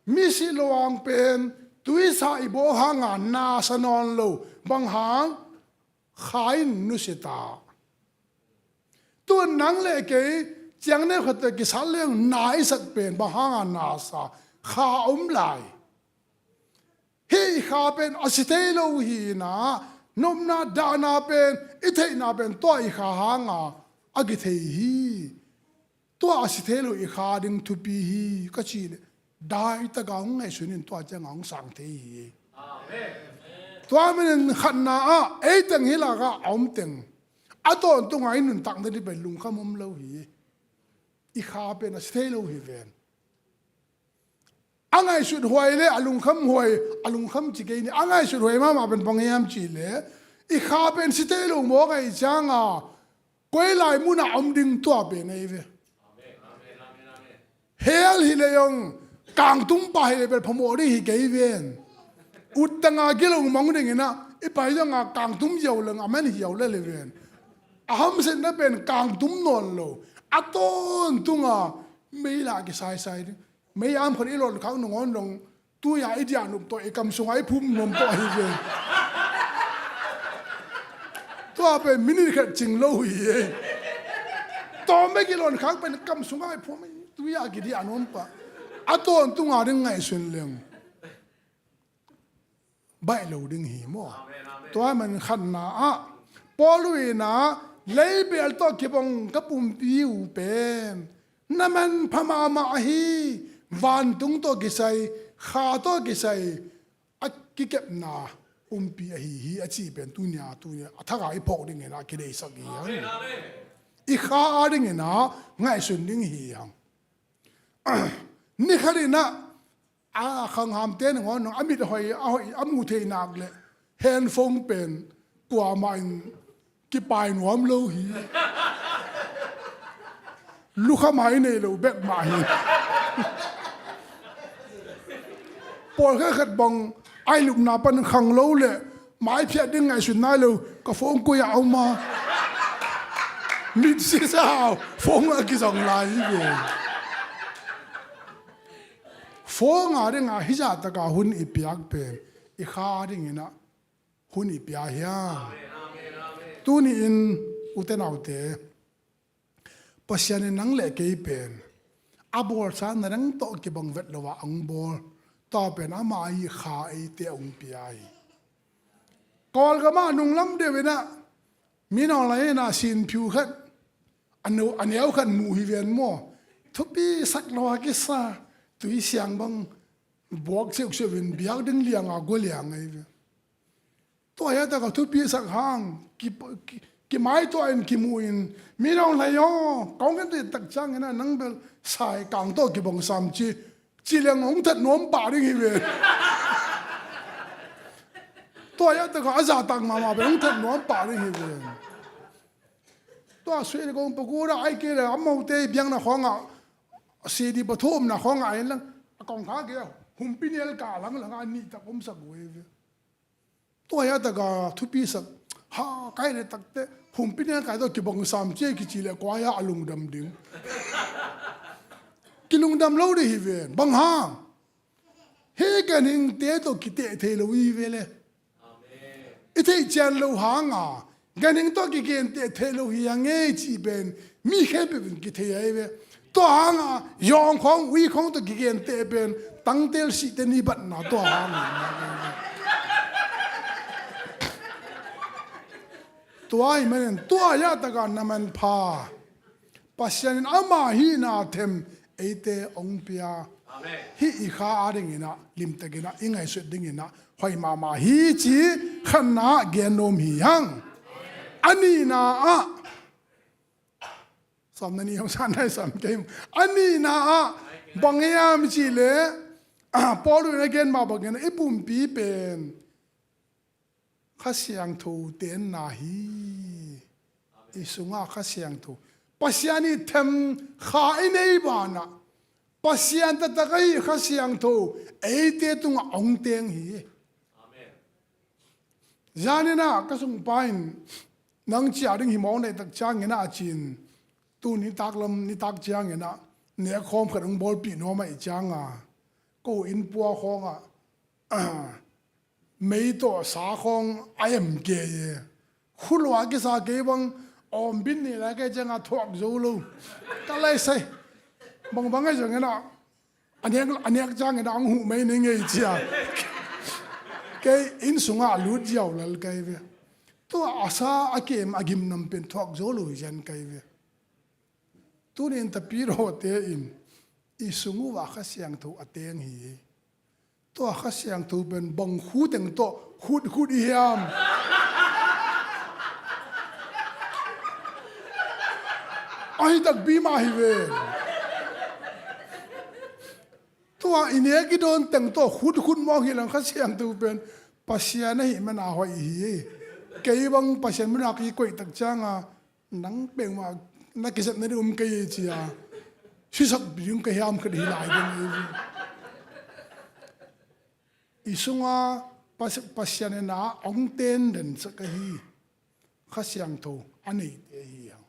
misi luang pen tuisa i bawl hanga na sa nawn lo, bang hang? Kha in nusia ta. Tuan nang le kei ciang neu khat kisat leng na i sat pen bang hanga na sa? Kha om lai. Hih i kha pen a si thei lo hi na, nopna dahna pen, i theihna pen tua i kha hanga a kithei hi. Tua a si thei lo i kha ding thupi hi ka cih leh, daitaka hong ngaihsun in tua cianga hong sang thei hi. Tua manin khatna ah ei teng hi lakah a om teng a tawntunga i nuntakna ding pen lungkham om lo hi. I kha pen a si thei lo hi ven. A ngaihsut huai le a lungkham huai, a lungkham ci kei ni. A ngaihsut huai mahmah pen bang hiam cih leh, i kha pen si thei lo mawk ahih cianga koi lai munah om ding tua pen ahi ve. Hell hi le zong kangtum pah hi le bel phamawh ding hi kei ven. Ut tanga kilong mong dinginah i pai zonga kangtum ziau leng a man hiau le le ven. A hamsetna pen kangtum nawn lo, a tawntunga mei lah kisaisai ding. Mei am khon i lon khak nangawn dong, tui-a i diah nup tawh i kam sunga i phum nuam tawh ahi ve. Tua pen minit khat cing lo hi e. Tawm bek i lon khak pen kam sunga i phum, tui-a kidiah nuam pah. A tawntunga ding ngaihsun leng baih lo ding hi maw? Tua man khatna ah Paul in ah leibel tawh kibang ka pumpi uh pen na manpha mahmah ahi, vantung tawh kisai, kha tawh kisai a kikepna pumpi ahi hi a cih pen tunia, tunia a thaka i phawk dingin ah kideisak hi hang. I kha a dingin ah ngaihsun ding hi hang. Ni khat in ah a khanghamte nangawn a mit a hoih, a hoih a muh theih nak le handphone pen kuamah in kipai nuam lo hi. Lukham a i neih loh bek mah hi. Pawlkhat khat bang a i lupna pan khang lo le mai phiat ding ngaihsut nai lo, ka phone koi-ah a om a, mit sisa phone a kizong lai hi ve. Phone a dingah hih zah taka hun i piak pen i kha a dingin ah hun i pia hiam? Tuni-in ute naute, Pasian in nang le kei pen a bawlsa na dang tawh kibang vet lo ah a hong bawl. Tua pen ama i kha eite a hong pia hi. Kawlgam ah nunglam deuh in ah, mi nawng lai in ah sinphiu khat, a neu, a neu khat muh hi ven maw. Thupi sak lo a kisa, tui siang bang buak siuhsiuh in biak ding lianga gua liang ahi ve. Tua hi a taka thupi sak hang ki, ki, kimaituah in kimuh in, mi nawng lai aw, kong kan tak ciangin ah nang bel sai kang tawh kibang sam ci, ci leng hong that nuam pah ding hi ve. Tua hi a taka a zahtak mahmah bel hong that nuam pah ding hi ve. Tua sui le kong pakura ai kei le a mote biakna khawngah, sidi pathumna khawngah ai lang, a kong kha kei a, humpi nel ka lang lang a nih tak om sak uh hi ve. Tua hi a taka thupi sak, ha, kai le takte, humpi nel kai tawh kibang sam ci kici le kua hi a lungdam ding. Kilungdam lo ding hi ven, bang hang? Hih ganhingte tawh kiteh thei lo hi ve le. I theih cian lo hanga ganhing tawh kigenteh thei lo hi a ngei cih pen mi khempeuh in kithei ahi ve. Tua hanga yawng khawng, ui khawng tawh kigenteh pen tangtel sihte ni batna tua hanga. Tua hi manin tua hi a taka na manpha Pasian in ama hihna them eite hong pia. Hih i kha a dingin ah limtakin ah i ngaihsut dingin ah hoih mahmah hi ci khatna ah gen nuam hi hang. A nihna ah, sam na nih hong san nai sam kei. A nihna ah Bang hiam cih leh, Paul in a gen mah bangin i pumpi pen Kha Siangtho tenna hi. I sungah Kha Siangtho, Pasian i them kha i nei banah Pasian taktak ahi Kha Siangtho eite tungah hong teng hi. Zaninah ka sungpa in nang ciah ding hi mawk neihtak cianginah a cin, tu nitak lam nitak cianginah nekkhawm khat hong bawlpih nuam ahih cianga ko inn pua khawngah mei tawh sa khawng a em kei e. Khulua kisa kei bang awmbin ni lai kei cianga thuak zo lo. Ka laisai bangbang ahi zongin ah a nek, a nek ciangin ah ang huh mei ni ngei cia. Kei inn sungah lut ziau lal kei ve. Tua a sa a kem a gimnam pen thuak zo lo hi zian kei ve. Tunin tapirawte in i sung uh ah Kha Siangtho a teng hi. Tua Kha Siangtho pen bang khu teng tawh khut khut i hiam? Ahi takpi mah hi ve. Tua i nek i dawn teng tawh khut khut mawk hi lang Kha Siangtho pen Pasian ahi mana hoih hi. Kei bang Pasian muna kikoih tak cianga nang pengmah na kizepna ding um kei hi cia sisak ding ka hiam khat hi lai ding hi. I sunga Pas-, Pasian ina hong ten den sak ahi Kha Siangtho a neite ahi hang.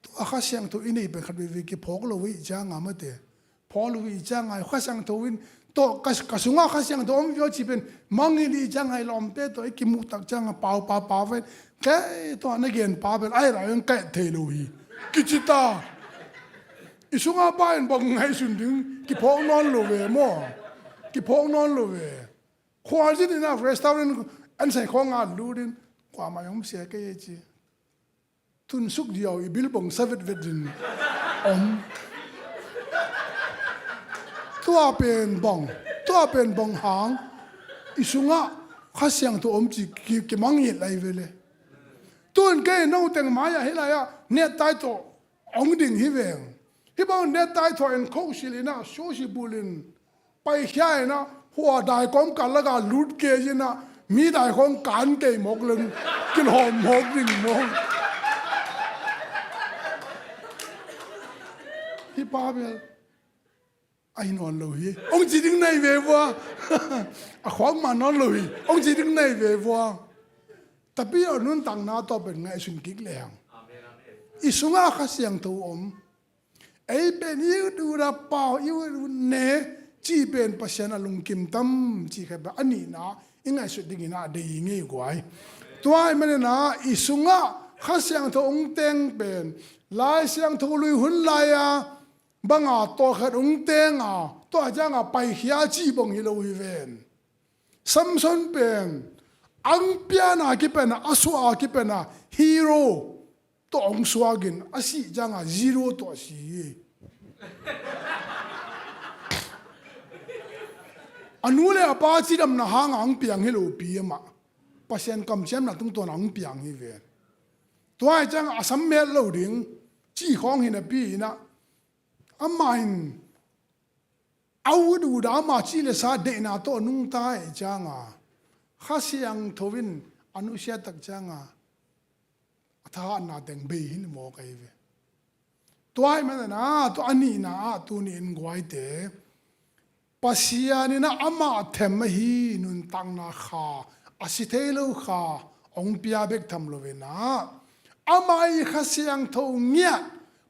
Tua Kha Siangtho i nei pen khat veivei kiphawk lo i cianga mate. Paul uh i cianga Kha Siangtho in tawh ka, ka sungah Kha Siangtho om vio ci pen mangin i cianga i lawmte tawh i kimuh tak cianga pau pa pa ven kei tawh na gen pa pen ai rai ven kaih thei lo hi. Kici ta. I sungah pa in bang ngaihsun ding kiphawk nawn lo ve maw? Kiphawk nawn lo ve. Khualzin inah restaurant an sai khawngah lut in kuamah hong sia kei ci. Tunsuk diau i bilbong sa vetvet in om. Tua pen bang, tua pen bang hang i sungah Kha Siangtho om ci ki, kimangngilh lai vele. Tun kei no teng mai-ah hih lai-ah nettai tawh hong ding hi veng. Hih bang nettai tawh en khoh silh inah sushi bulin paikhia inah hua daikawm kal lakah lut kei inah mi daikawm kan kei mawk leng kilawm mawk ding mawk. Hih pa bel ahi nawn lo hi. Hong ci ding nei ve vua. A khuak mah nawn lo hi. Hong ci ding nei ve vua. Tapi a nuntakna tawh pen ngaihsun kik lehang i sungah Kha Siangtho om. Ei pen i ut ut a pau, i ut ut ne cih pen Pasian a lungkim tam cih khat pen a nihna i ngaihsut dingin a dei i ngei guai. Tua ahih maninah i sungah Kha Siangtho hong teng pen Lai Siangtho lui hun lai-a banga tawh khat hong tenga tua cianga paikhia cih bang hi lo hi ven. Samson pen ang piana kipena a suah a kipena hero tawh hong suakin a sih cianga zero tawh a si hi. A nu le a pa cidamna hanga hong piang hi lopi amah Pasian kamciamna tungtawn a hong piang hi ven. Tua hi cianga a sam met lo ding cih khawng hi napi inah amah in a ut ut a ama cih le sa deihna tawh nungta ahih cianga Kha Siangtho in a nusia tak cianga a thahatna teng bei hi ni mawk ahi ve. Tua ahih maninah tua a nihna ah tuni in guaite Pasian inah amah them ahi nuntakna kha a si thei lo kha hong pia bek tham lo inah amah i Kha Siangtho ngiat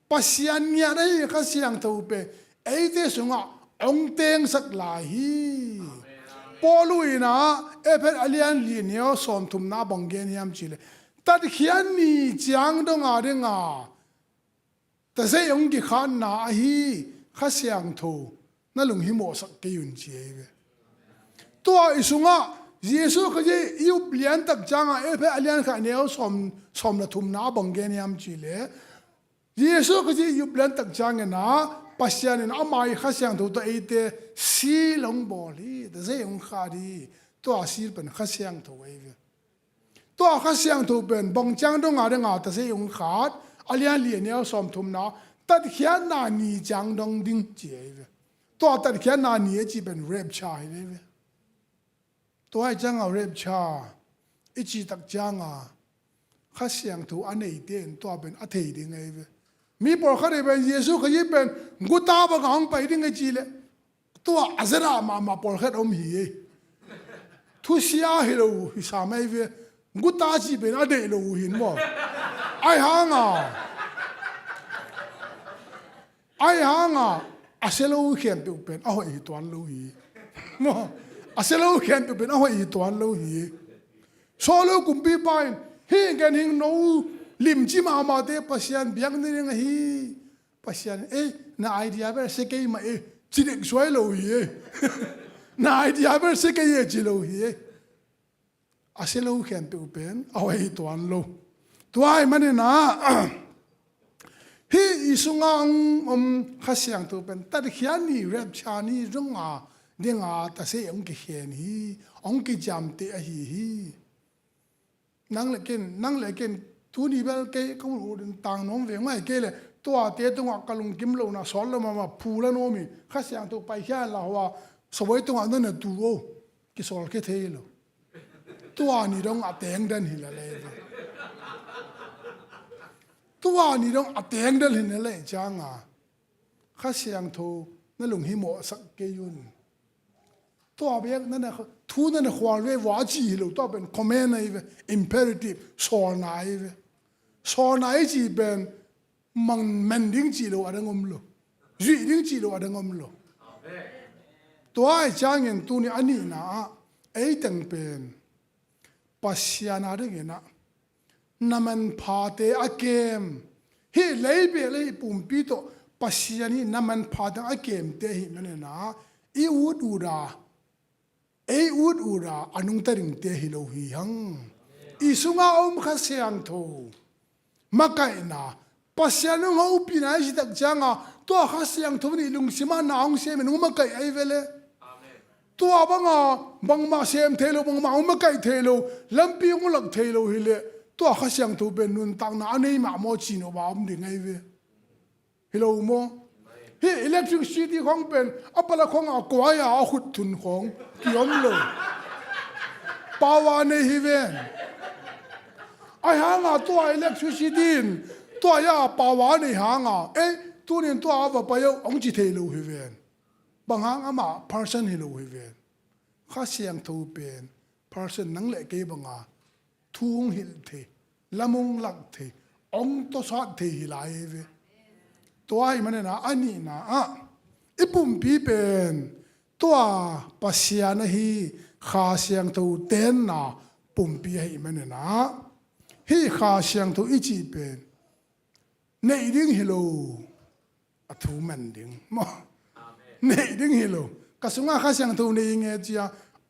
Pasian ngiat ahi Kha Siangtho pen eite sungah hong tengsak lai hi. Paul uh inah Efesa a lian li neu sawmthumna bang gen hiam cihleh tatkhiat ni ciang donga dinga tazei hong kikhatna ahi Kha Siangtho na lunghimawhsak kei un ci ahi ve. Tua i sungah Jesu Khazih i up liantak cianga Efesa a lian khat neu sawm, sawm le thumna a bang gen hiam cihleh Jesu Khazih i up liantak ciangin ah Pasian in ama i Kha Siangtho tawh eite seal hong bawl hi, tazei hong khat hi. Tua seal pen Kha Siangtho ahi ve. Tua Kha Siangtho pen bang ciang donga dinga tazei hong khat, a lian li a neu sawmthumna tatkhiatna ni ciang dong ding ci ahi ve. Tua tatkhiatna ni a cih pen rapture hi le ve. Tua hi cianga rapture i cih tak cianga Kha Siangtho a neite in tua pen a thei ding ahi ve. Mi pawlkhat i pen Jesu Khazih pen guta banga hong pai ding a cih leh tua a zera mahmah pawlkhat om hi ei. Thusia hi lo hi sam ahi ve. Guta cih pen a deih lo uh hin maw? Ahi hanga Ahi hanga a sia lo khempeuh pen a hoih hi tuan lo hi. Maw? A sia lo khempeuh pen a hoih hi tuan lo hi. Sawlo kumpipa in hih ganhing no limci mahmahte Pasian biak ni ding ahi. Pasian, eh, na idea ber sia kei mah eh, ci dek suai lo hi eh. Na idea ber sia kei eh ci lo hi eh. A sia lo khempeuh pen a hoih hi tuan lo. Tua ahih manin ah hih i sunga hong om Kha Siangtho pen tatkhiat ni, rapture ni zong a dinga tasei hong kikhen hi, hong kiciamteh ahi hi. Nang le ken, nang le ken tuni bel kei ka ulh ulh in tang nuam ve ngai kei le tuate tungah ka lungkim lohna sawt lo mahmah phu la nuam hi. Kha Siangtho paikhia in la hua sawboi tungah nana tu o. Kisawl khe thei lo. Tua ni dong a teng den hi la lei ve. Tua ni dong a teng den hi na lei cianga Kha Siangtho na lunghimawhsak kei un. Tua bek nana thu nana khual ve vua a ci hi lo, tua pen command ahi ve, imperative, sawlna ahi ve. Sawlna i ci pen mang men ding cih lo a dang om lo. Zuih ding cih lo a dang om lo. Tua ahi ciangin tuni a nihna ah ei teng pen Pasian a dingin ah na manphate a kem, hih leibel le hih pumpi tawh Pasian hih na manphate a kemte ahih manin ah i ut ut a ei ut ut a a nungta dingte hi lo hi hang. I sunga a om Kha Siangtho makaihna, Pasian hong hopihna i cih tak cianga tua Kha Siangtho nih lungsim ah na hong sem in hong makaih ahi ve le. Tua banga bangmah sem thei lo, bangmah hong makaih thei lo, lampi hong lak thei lo hi leh tua Kha Siangtho pen nuntakna a nei mah maw ci nop a om ding ahi ve. Hi lo maw? Hih electricity khong pen a pala khong a kuai a a khut thun khong ki om lo. Power nei hi ven. Ahi hanga tua electricity in tua ya power nei hanga ei tunin tua a va pai o hong ci thei lo hi ven. Bang hang amah person hi lo hi ven. Kha Siangtho pen person nang le kei banga thu hong hilh thei, lam hong lak thei, hong tawsat thei hi lai hi ve. Tua ahih manin ah a nihna ah i pumpi pen tua Pasian ahi Kha Siangtho tenna pumpi ahih manin ah hih Kha Siangtho i cih pen neih ding hi lo, a thu man ding maw? Neih ding hi lo. Ka sungah Kha Siangtho nei nge cia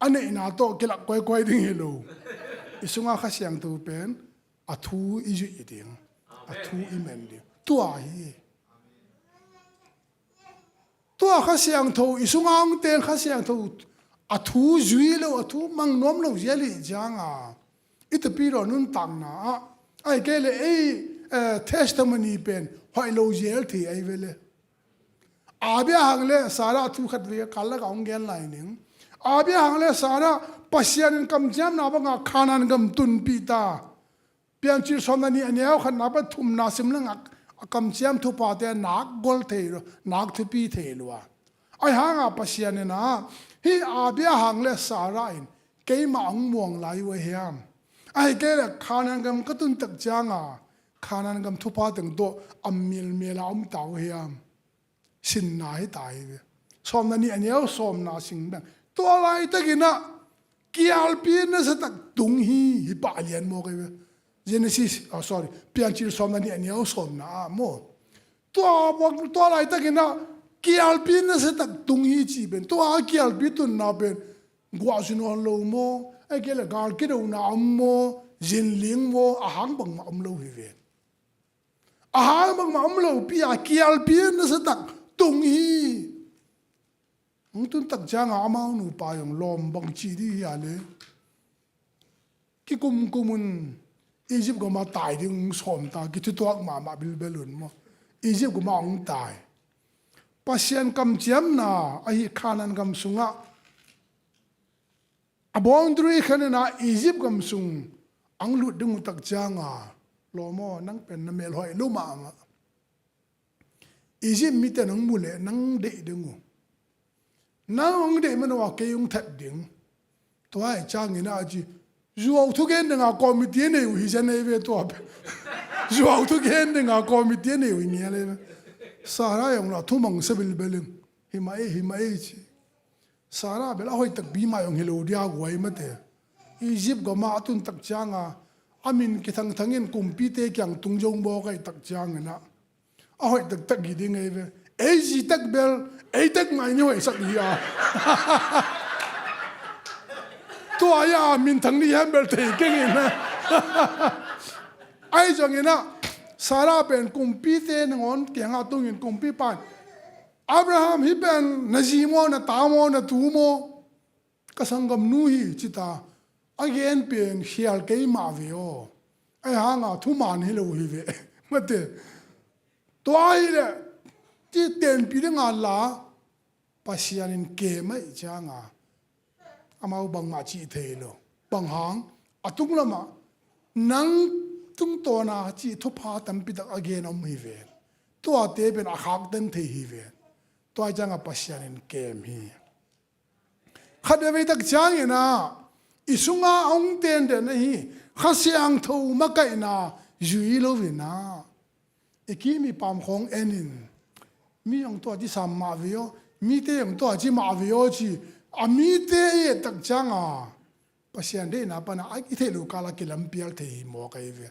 a neihna tawh kilak kuaikuai ding hi lo. I sungah Kha Siangtho pen a thu i zuih ding, a thu i man ding. Tua hi. Tua Kha Siangtho i sunga hong teng Kha Siangtho a thu zui lo, a thu mang nuam lo zial hi cianga i tapidaw nuntakna ah ahi kei le ei, eh, testimony pen hoih lo zial thei ahi ve le. Abraham le Sarah thu khat ve kal laka hong gen lai ning. Abraham le Sarah Pasian in kamciamna banga Kanaan gam tunpih ta. Piancil sawmna nih a neu khatna pan thumna sim lengah a kamciam thuphate nak gol thei lo, nak thupi thei lo a. Ahi hanga Pasian in ah hih Abraham le Sarah in keimah hong muang lai uh a hiam? Ahi kei le Kanaan gam ka tun tak cianga Kanaan gam thupha teng tawh a milmil a om ta uh hiam? Sinna hi ta hi ve. Sawmna nih a neu sawmna sing beng. Tua laitakin ah kialpi nasatak tung hi, hi pah lian mawk hi ve. Genesis, oh, sorry, Piancil sawmna nih a neu sawmna ah maw. Tua, tua laitakin ah kialpi nasatak tung hi ci pen. Tua a kialpi tunna pen guahzu nawn lo maw? Ahi kei le gal kidona om maw? Zinling maw? A hang bangmah om lo hi ve. A hang bangmah om lopi a kialpi nasatak tung hi. Hong tun tak cianga amau nupa zong lawm bang ci dih hi a le. Kikumkum un Egypt gama tai ding hong sawm ta, kithutuak mahmah bilbel un maw. Egypt gam ah hong tai. Pasian kamciamna ahi Canaan gam sungah a boundary khanin ah Egypt gam sung hong lut ding uh tak cianga, lawm aw, nang pen na melhoih lo mahmah. Egypt mite nang mu leh nang deih ding uh. Nang hong deih man uh a kei hong that ding. Tua ahih ciangin a ci, zuau thugen dinga committee a nei uh hi zen ei ve tua pen. Zuau thugen dinga committee a nei uh hi ngial ei ve. Sarah zong lah thumang sa bilbel in. Hi mah ei, hi mah ei ci. Sarah bel a hoih takpi mah zong hi lo dia guai mate. Egypt gam ah a tun tak cianga a min kithangthangin kumpite kiang tung zong bawk ahih tak ciangin ah a hoih taktak hi ding ei ve. Ei zi tak bel ei tak mah in i hoihsak hi a. Tua a minthang ni hiam bel thei keng in a. Ahi zongin ah Sarah pen kumpite nangawn kiangah tungin kumpipa in, Abraham, hih pen na zi maw, na ta maw, na tu maw? Ka sanggamnu hi, ci ta. A gen pen khial kei mah ve aw. Ahi hanga thuman hi lo hi ve. Mate. Tua hi leh ci tenpih dinga la Pasian in kem ahih cianga amau bangmah cih thei lo. Bang hang, a tunglamah nang tungtawna cih thupha tampitak a gen om hi ven. Tuate pen a khaktan thei hi ven. Tua cianga Pasian in kem hi. Khat veve tak ciangin ah i sunga hong tenden ahi Kha Siangtho makaihna zui loin ah i kim i pam khawng enin, mi hong tua ci sam mah ve aw, mite hong tua ci mah ve aw ci a mite i et tak cianga Pasian deihna pana a i theih lo kala kilampial thei hi mawk ahi ve.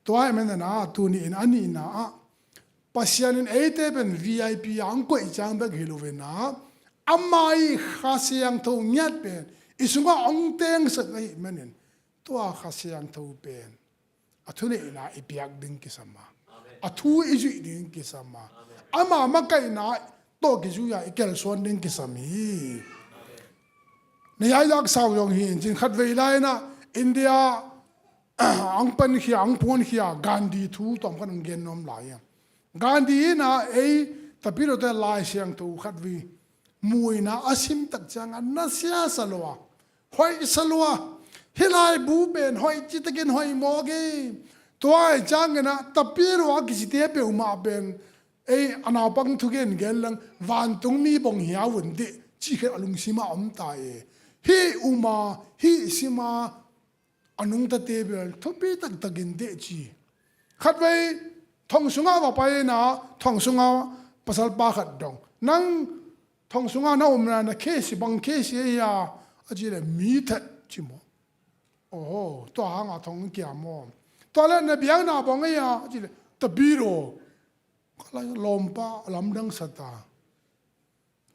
Tua ahih manin ah tuni in a nihna ah Pasian in eite pen V I P a hong koih ciang bek hi loin ah ama i Kha Siangtho ngiat pen i sungah hong tengsak ahih manin tua Kha Siangtho pen a thuneihna i piak ding kisam a, a thu i zuih ding kisam a, ama makaihna tawh kizui-a i kelsuan ding kisam hi. Na yailak sau zong hi in cin khatvei lai-in ah India ang pankhia, ang phuankhia Gandhi thu tawm khat ang gen nuam lai a. Gandhi in ah ei Tapidaw te Lai Siangtho khatvei mu in ah a sim tak ciangah na siasa lo a, hoihsa lo a, hih laibu pen hoih citakin hoih mawk e. Tua ahih ciangin ah Tapidaw a kicite peuhmah pen ei a naupang thugen gen lang vantung mi bawng hi a vun dih cih khat a lungsim ah om ta e. Hih um a, hih sim a a nungtate bel thupi taktakin teh ci. Khatvei thong sungah va pai in ah thong sungah pasalpa khat dong, nang thong sungah na omna na khesi bang khesi ei a, a cih leh mi that ci maw. Oho, tua hangah thong kia maw. Tua leh na biakna bang ei a, a cih leh Tapidaw. Ka lai lawmpa lamdang sa ta.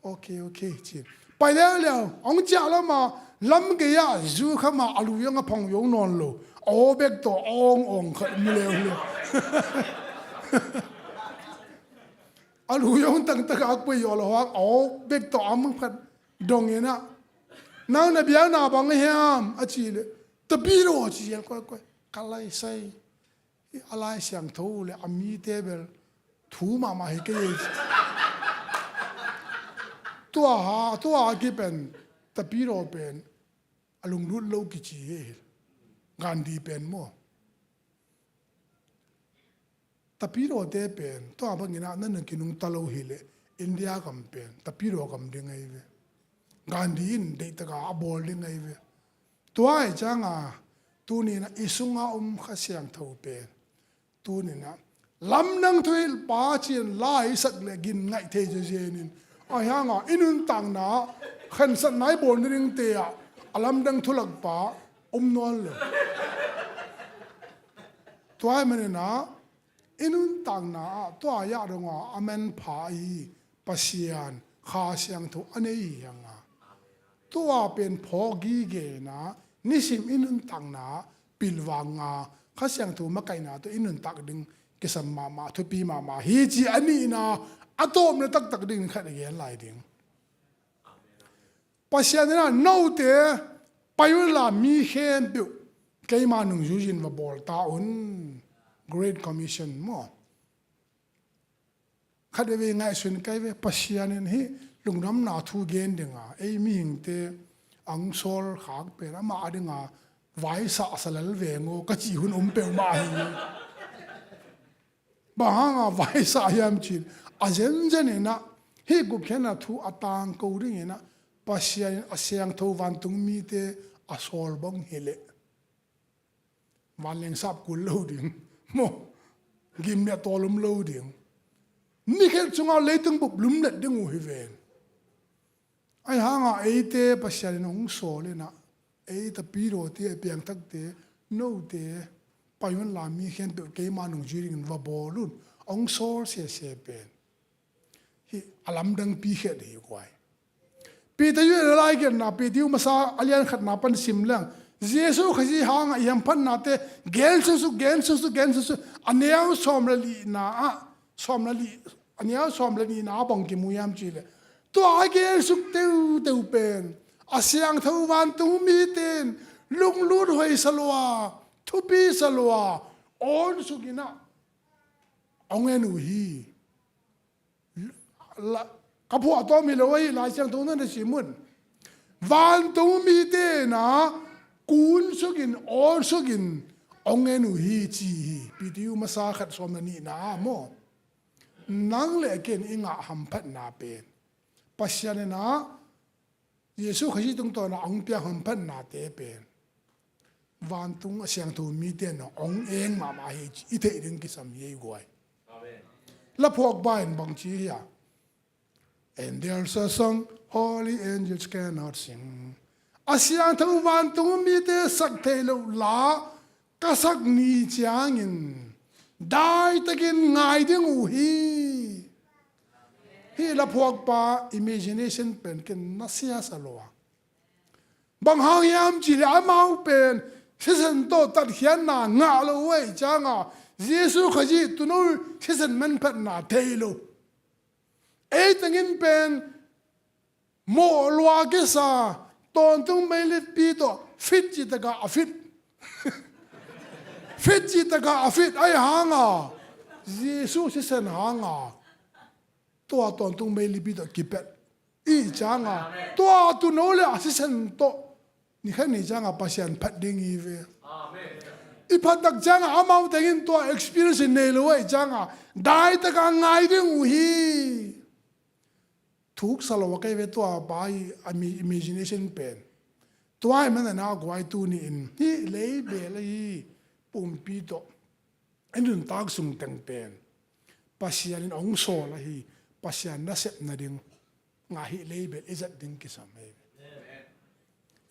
Ok, ok, ci. Pai leuleu, hong ciah lama lam gei-ah zu khama a lui hong a phang yo nawn lo. A aw bek tawh a awng awng khat mu leuleu. A lui hong tangtaka a kuai yo lo hang a aw bek tawh a mang khat dong in ah, nang na biakna bang hiam a cih leh Tapidaw ci hial kuaikuai. Ka lai sai. A Lai Siangtho le a mite bel thu mahmah hi kei. Tua ha, tua ha kipen Tapidaw pen a lunglut lo kici hi. Gandhi pen maw. Tapidaw te pen tua bangin ah na na kinungta lo hi leh India gam pen Tapidaw gam ding ahi ve. Gandhi in deihtaka a bawl ding ahi ve. Tua ahih cianga tuni in ah i sunga om Kha Siangtho pen tuni in ah lamdang thuhilhpa ci-in la i sak leh gin ngaih thei zezen in, ahi hanga i nuntakna ah khensatna i bawl nadingte ah a lamdang thulakpa om nawn lo. Tua ahih manin ah i nuntakna ah tua ah dong a a manpha ahi Pasian Kha Siangtho a nei hi hang a, tua pen phawk gige in ah nisim i nuntakna ah pilvang a Kha Siangtho makaihna tawh i nuntak ding kisam mahmah, thupi mahmah hi ci a nihna a tawpna taktak ding khat a gen lai ding. Pasian in ah note pai unla mi khempeuh keima nungzuiin va bawl ta un. Great Commission maw. Khat veve ngaihsun kai ve, Pasian in hih lungdamna thu gen dinga ei mihingte a hong sawl khak pen amah a dinga vaisah sa lel veng aw ka cih hun om peuhmah hi. Bang hanga vaisah hiam cih a zenzen inah hih gupkhiatna thu a tangko dinginah Pasian in a siangtho vantung mite a sawl bang hileh vanleng sap kul lo ding maw, gim le tawl om lo ding. Ni khelh sungah leitung bup lumlet ding uh hi ven. Ahi hanga eite Pasian in hong sawl inah ei tapidawte, piangthakte, note pai unla mi khempeuh keima nungzui dingin va bawl un. Hong sawl sese pen hih a lamdangpi khet hi guai. Peter in a lai genna, Peter masa a lian khatna pan sim leng Jesu Khazih hanga i hamphatnate gen suksuk, gen suksuk, gen suksuk. A neu sawm le lihna ah, sawm le lih, a neu sawm le nihna ah bang kimu hiam cihleh tua a gen suk teuteu pen a siangtho vantung mite in lunglut hoih sa lua, thupi sa lua, awn suk inah hong en uh hi. La, ka phuah tawm hi lo ahi, Lai Siangtho na na sim un. Vantung mite inah kun sukin, awn sukin hong en uh hi ci hi. Peter masa khat sawm le nihna ah maw. Nang le ken i ngah hamphatna pen Pasian inah Jesu Khazih tungtawnah hong piak hamphatnate pen vantung a siangtho mite in hong eng mahmah hi ci i theih ding kisam hi ei guai. Laphuak pa in bang ci hi a, "And there's a song holy angels cannot sing." A siangtho vantung mite sak thei loh la ka sak ni ciangin daitakin ngai ding uh hi. Hih laphuakpa imagination pen ken na siasa lo a. Bang hang hiam cihleh amau pen sisan tawh tatkhiatna ngah lo uh ahih cianga Jesu Khazih tuuno sisan manphatna thei lo. Ei tengin pen mawh lua kisa tawntung meilipi tawh fit cih takah a fit. Fit cih takah a fit ahi hanga Jesu sisan hanga tua tawntung meilipi tawh kipet i canga tua tuuno le a sisan tawh ni khat ni canga Pasian phat ding hi ve. I phattak canga amau tengin tua experience in nei lo ahih canga daitaka ngai ding uh hi. Thuksa lo a kei ve tua pa i a mi-, imagination pen. Tua i manana guai tuni in hih leibel ahi pumpi tawh i nuntak sung teng pen Pasian in hong sawl ahi, Pasian nasep nading ngah hih leibel i zat ding kisam ahi.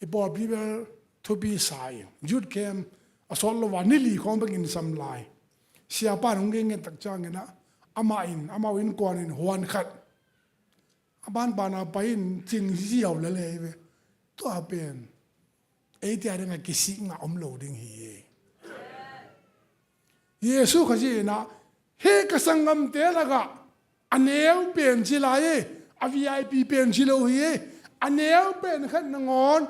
I pawlpi bel thupi sa in youth camp a sawt lo a ni li khawng bek in sam lai. Siapa in hong gen ngen tak cianginah amah in, amau innkuan in huan khat a banbana pai in cing ziau lel ahi ve. Tua pen eite a dingah kisih ngah om lo ding hi. Jesu Khazih inah hih ka sanggamte lakah a neu pen ci lai hi. A V I P pen ci lo hi. A neu pen khat nangawn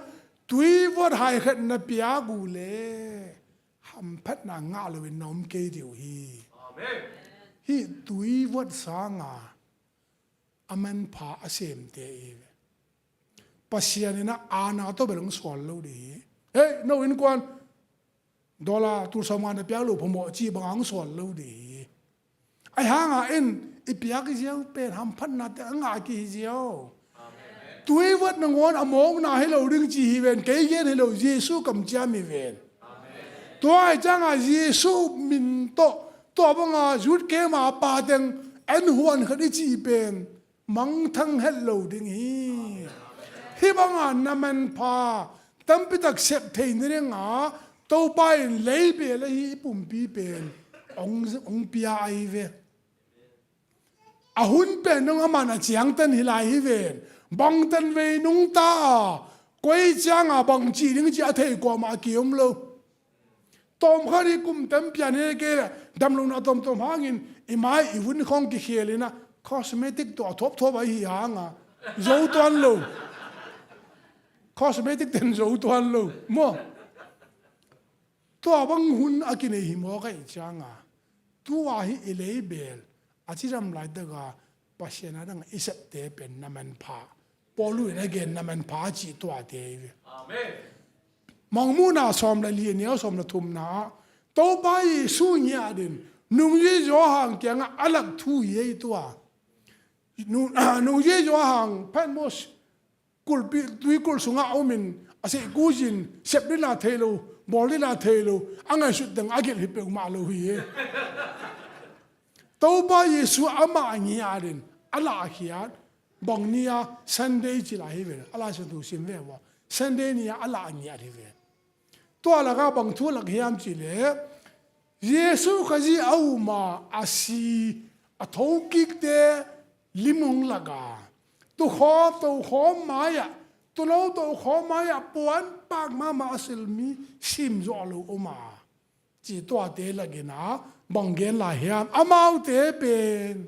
tui vuat hai khat na piak uh le hamphatna ngah loin na om kei dih uh hi. Hih tui vuat sanga a manpha a semte i ve. Pasian inah aana tawh bel hong sawl lo dih hi. Hei, no innkuan dollar tul sawmnga na piak lo phamawh ci banga hong sawl lo dih hi. Ahi hanga in i piak i ziau pen hamphatnate a ngah ki hi ziau. Tui vuat nangawn a mawkna hi lo ding ci hi ven, kei gen hi lo, Jesu kamciam hi ven. Tua ahih cianga Jesu min tawh tua banga youth camp a pa teng en huan khat i cih pen mangthang het lo ding hi. Hih banga na manpha tampitak sep thei nadinga Topa in leibel ahi i pumpi pen hong, hong pia ahi ve. A hun pen dong aman a ciangtan hi lai hi ven. Bangtan vei nungta a koi cianga bang cih ding cih a thei kuamah a kiom lo. Tawmkhat hi kum tampi a ne kei le damlohna tawmtawm hangin i mai i vun khawng kikhel inah cosmetic tawh a thawpthawp ahi hanga zo tuan lo. Cosmetic ten zo tuan lo maw? Tua bang hun a kinei hi mawk ahih cianga tua hi i leibel A cidam laitaka Pasian a dang i septe pen na manpha. Paul in a gen na manpha a cih tuate hi ve. Amen. Mangmuhna sawm le li, neu sawm le thumna ah Topa Jesu ngiat in nungzui Johan kiangah a lak thu hi ei tua. Nu-, nungzui Johan Patmos kulhpi, tuikulh sungah a om in a seh kuzin sep dina thei lo, bawl dina thei lo, a ngaihsut dang a gelh hi peuhmah lo hi e. Topa Jesu amah a ngiat in a lahkhiat bang ni-a Sunday ci lai hi ve. A Lai Siangtho sim ve ua. Sunday ni-a a lah a ngiat hi ve. Tua laka bang thu a lak hiam cihleh Jesu Khazih a um a, a si a thokikte lim hong lak a, tukhawm tokhawm mai-ah, tulo tokhawm mai-ah puanpak mahmah a silh mi simzawh lo om a, ci tuate lakin a bang gen lai hiam? Amaute pen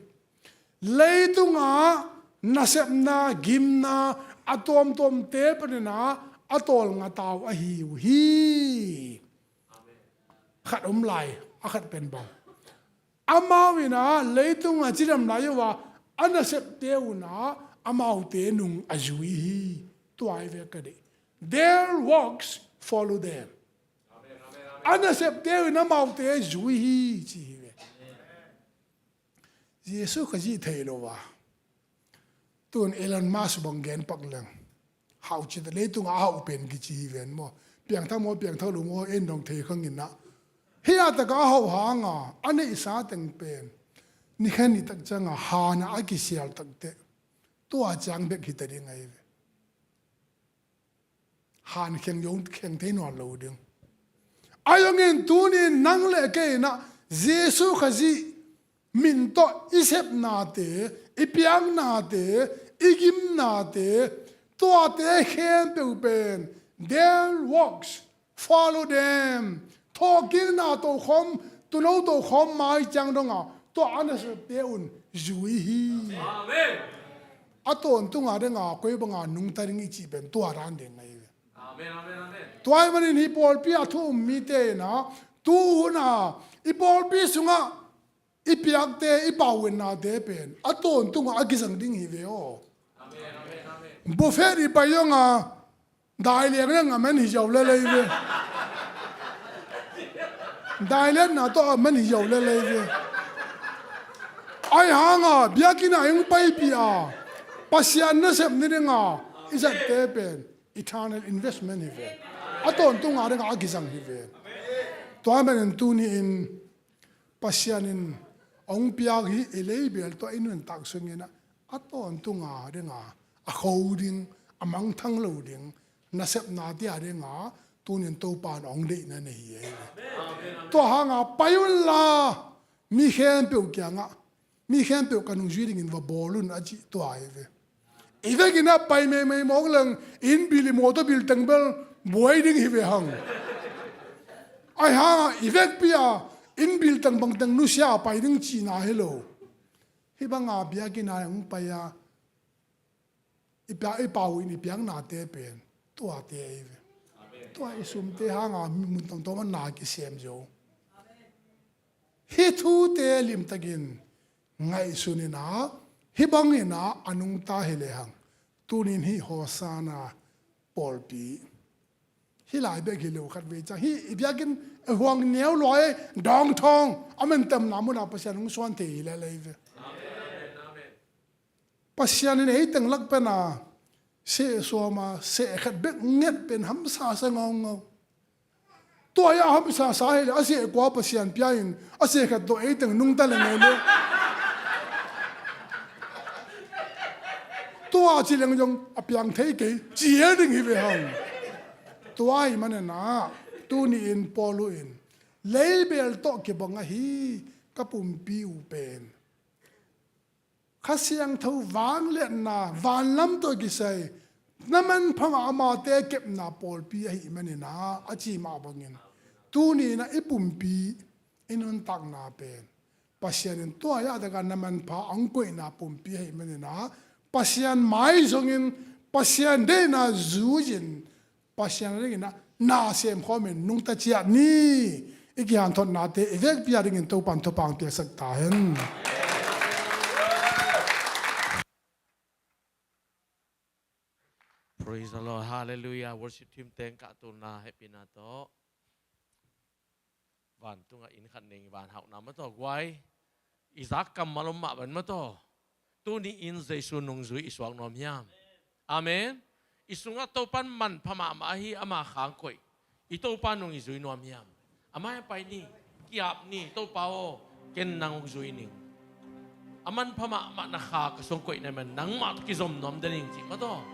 leitungah nasepna, gimna a tuamtuamte panin a tawlnga tau ahi uh hi. Khat om lai, a khat pen bang? Amau in a leitungah cidam lai uh a, a nasepte un a amaute nung a zui hi. Tua hi ve ka deih. Their works follow them. A nasepte un amaute zui hi ci hi ve. Jesu Khazih thei lo a, tun Elon Musk bang gen pak leng, hauh cih leitungah a hauh pen kici hi ven maw? Piangthak maw, piangthak lo maw, en dong thei khang in ah. Hih a takah a hauh hanga a neihsa teng pen nikhat nitak cianga hanah a kisial takteh tua ciang bek hita ding ahi ve. Han kheng zong kheng thei nawn lo ding. Ahi zongin tuni-in nang le kei in ah Jesu Khazih min tawh i sepnate, i piaknate, i gimnate, tuate khempeuh pen their works follow them. Thawhkikna tokhawm, tulo tokhawm mai ciang donga tua a nasepte un zui hi. Amen. A tawntunga dinga koi banga nungta ding i cih pen tua dan ding ahi ve. Amen, amen, amen. Tua ahih manin hih pawlpi a thu um mite in ah tu hun a i pawlpi sungah i piakte, i pauhuaihnate pen a tawntungah a kizang ding hi ve aw. Amen, amen, amen. Buffet i pai zongah dai liangliang a man hi ziau lel ahi ve. Dai lianna tawh a man hi ziau lel ahi ve. Ahi hanga biakinn ah i hong paipih a Pasian nasep ni dinga i zatte pen eternal investment hi ve. A tawntunga dinga a kizang hi ve. Tua ahih manin tuni-in Pasian in a hong piak hih i leibel tawh i nuntak sungin ah a tawntunga dinga a kho ding, a mangthang lo ding nasepnate a dinga tuni-in Topa in a hong deihna nei hi ei. Tua hanga pai unla mi khempeuh kiangah, mi khempeuh ka nungzui dingin va bawl un a cih tua hi ve. I vekin a pai meimei mawk leng inn bil, i mawtaw bil teng bel buai ding hi ve hang. Ahi hanga i vekpi a inn bil teng bangteng nusia a pai ding cihna hi lo. Hih banga biakinn a hong pai a i pia, i pau in i piaknate pen tuate ahi ve. Tua i sumte hanga mun tawmtawm a na kisem zo. Hih thute limtakin ngaihsun in ah hih bangin ah a nungta hi lehang tunin hih Hosanna pawlpi hih lai bek hi lo khat vei ciang hih i biakinn a huang neu lua ei dawngthawng a mantamna munah Pasian hong suan thei hi lel ahi ve. Pasian in ei teng lak pen a seh suam a seh khat bek nget pen hamsa sa ngaungau. Tua hi a hamsa sa hi le a seh kua Pasian pia in a seh khat tawh ei teng nungta le ngei le. Tua ci leng zong a piang thei kei ci el ding hi ve hang. Tua ahih manin ah tuni-in Paul in leibel tawh kibang ahi ka pumpi uh pen Kha Siangtho vangliatna, vanlam tawh kisai na manpha mah amate kepna pawlpi ahih manin ah a ci mah bangin tuni-in ah i pumpi i nuntakna pen Pasian in tua zahtakah na manpha a hong koihna pumpi ahih manin ah Pasian mai zongin Pasian deihna zui-in Pasian a dingin ah na semkhawmin nungta ciat ni. I kihanthawnate i vekpi a dingin Topan thupha hong piaksak ta hen. Praise the Lord. Hallelujah. Worship team teng kah tulna hehpihna tawh. Vantungah inn khat nei, van hauhna maw tawh guai. I zak kammal om mah bang maw tawh. Tuni in Jesu nungzui i suak nuam hiam? Amen. I sungah Topa'n manpha mahmah ahi, ama khang koih. I Topa nung i zui nuam hiam? A mai-ah pai ni, ki-ap ni, Topa aw, ken nang hong zui ning. A manpha mahmah na kha ka sung koih na hi manin nangmah tawh kizom nuam den ing ci maw tawh.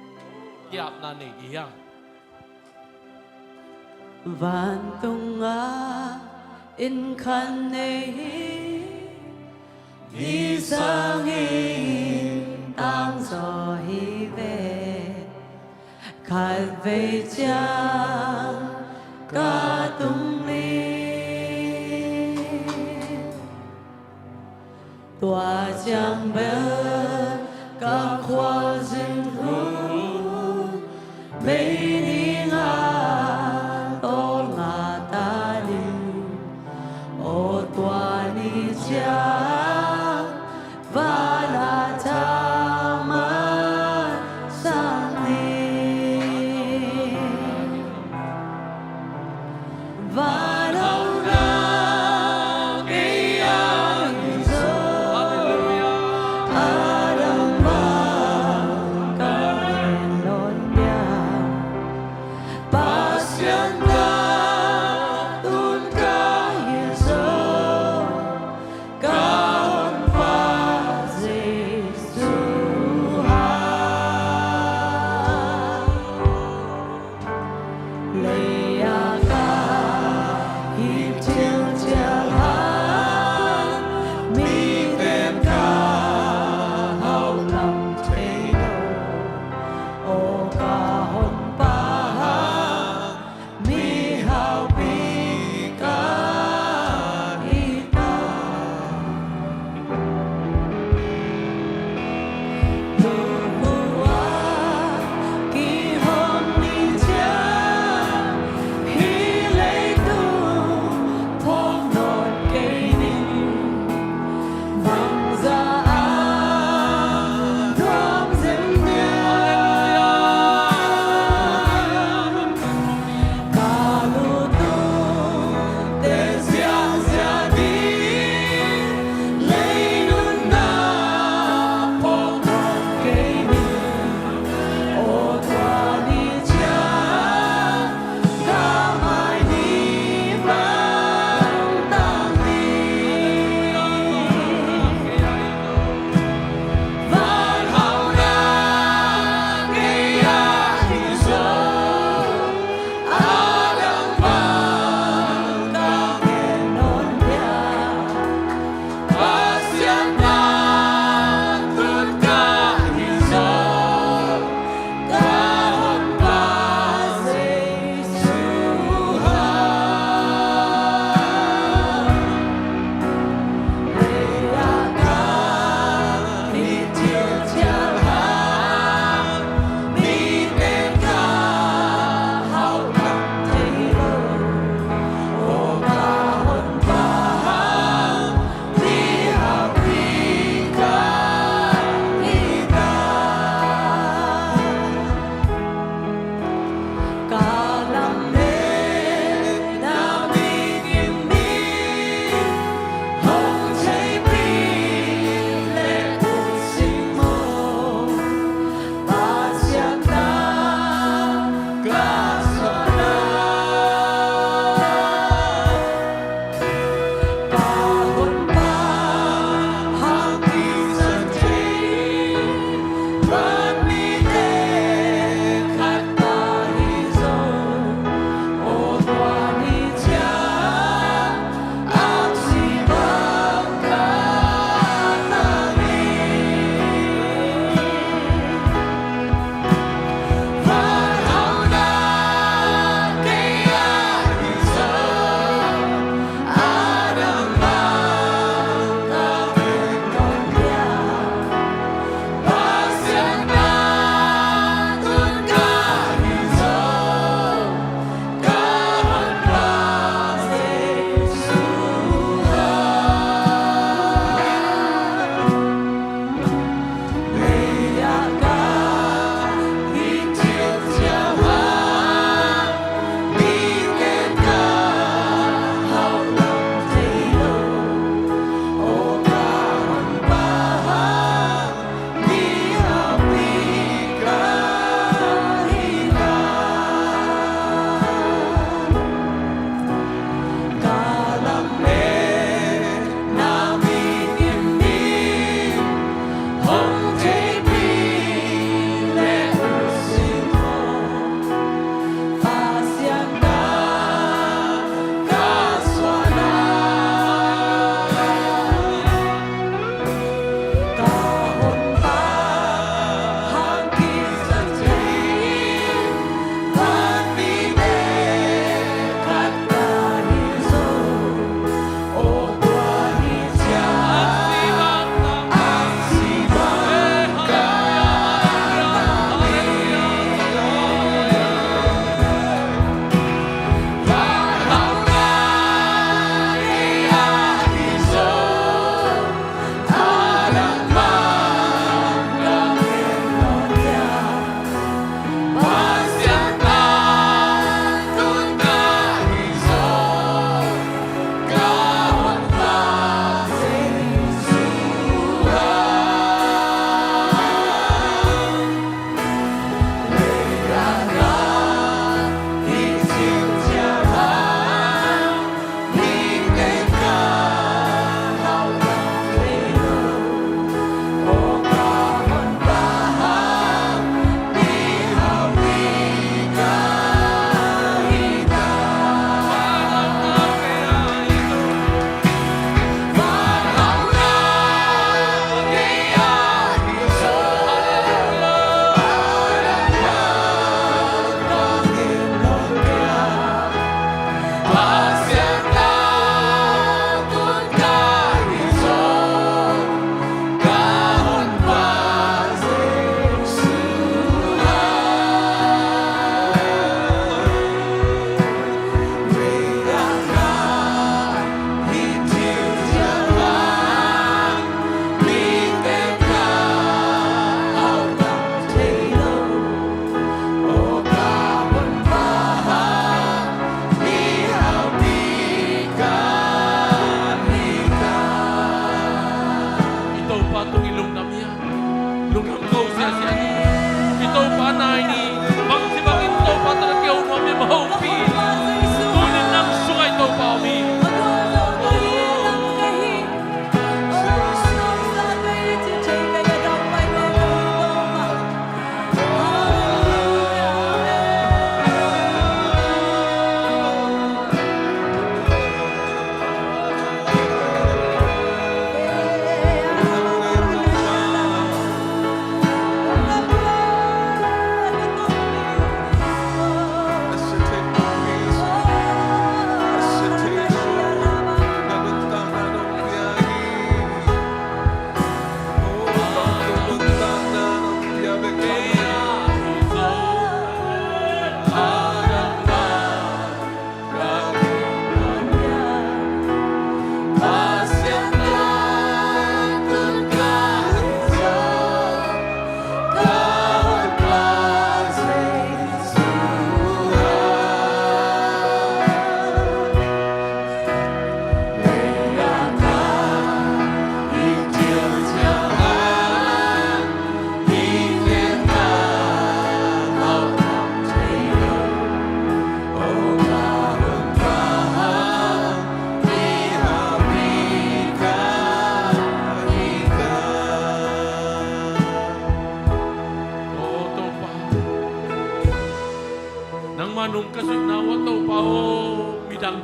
Ki-apna nei dih hiam? Vantungah inn khat nei hi, mi sangin tangzaw hi ve. Khatvei ciang ka tung ning. Tua ciang bel ka khualzin hun, mei ning a tawlnga ta ning. Aw tua ni ciang van a thaman sang ning. Van hong na kei a ing zo. Adam bang ka ing non pia. Pasian ta tun ka ing zo. Ka Honpa Jesu hang. Lei a ka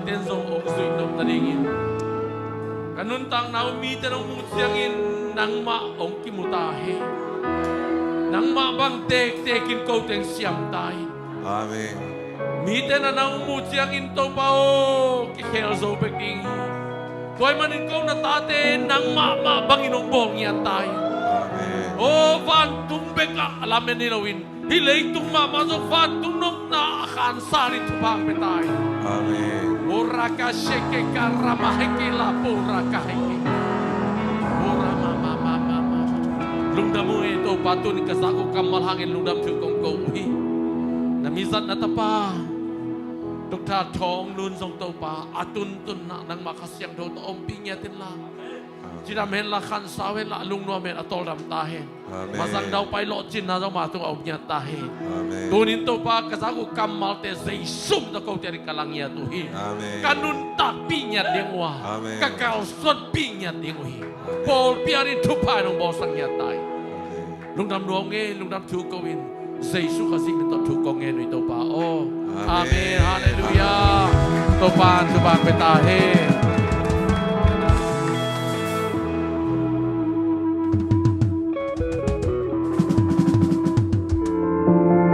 Ten zong hong zuih nop nadingin ka nuntakna uh mite in hong muh ciangin nangmah hong kimu ta hen. Nangmah bang tektek in ko teng siam ta hen. Amen. Mite in nang hong muh ciangin Topa aw, kikhel zo bek ding hi. Tua ahih manin ko na tate nangmah mah bangin hong bawl ngiat ta hen. Amen. Aw, vantung bekah lamen hi loin hih leitung mahmah zong vantung nopna a khansa ding thupha hong pia ta hen. Amen. Boraka sheke karama heke la boraka heke. Borama mama mama. Lungdam uh e Topa, tuni ka zak uh kammal hangin lungdam thu kong ko uh hi. Na mizatna tapa Doctor Thawng Lun zong Topa, a tuntunna nangmah Kha Siangtho tawh ompih ngiat inla, cidam henla, khansau henla, lungnuam hen, a tawldam ta hen. Amen. Mazang daupai lawhcinna zong ama tungah om ngiat ta hen. Amen. Tunin Topa ka zak uh kammalte Jesu min tawh kote ading ka la ngiat uh hi. Amen. Ka nuntakpih ngiat ding uh a, amen, ka kalsuanpih ngiat ding uh hi. Amen. Pawlpi ading thupha in hong bawlsak ngiat ta hi. Amen. Lungdam lua ung e, lungdam thu ko in Jesu Khazih min tawh thu kong ngen uh hi Topa aw. Amen. Amen. Halleluiah. Topa in thupha hong pia ta hen.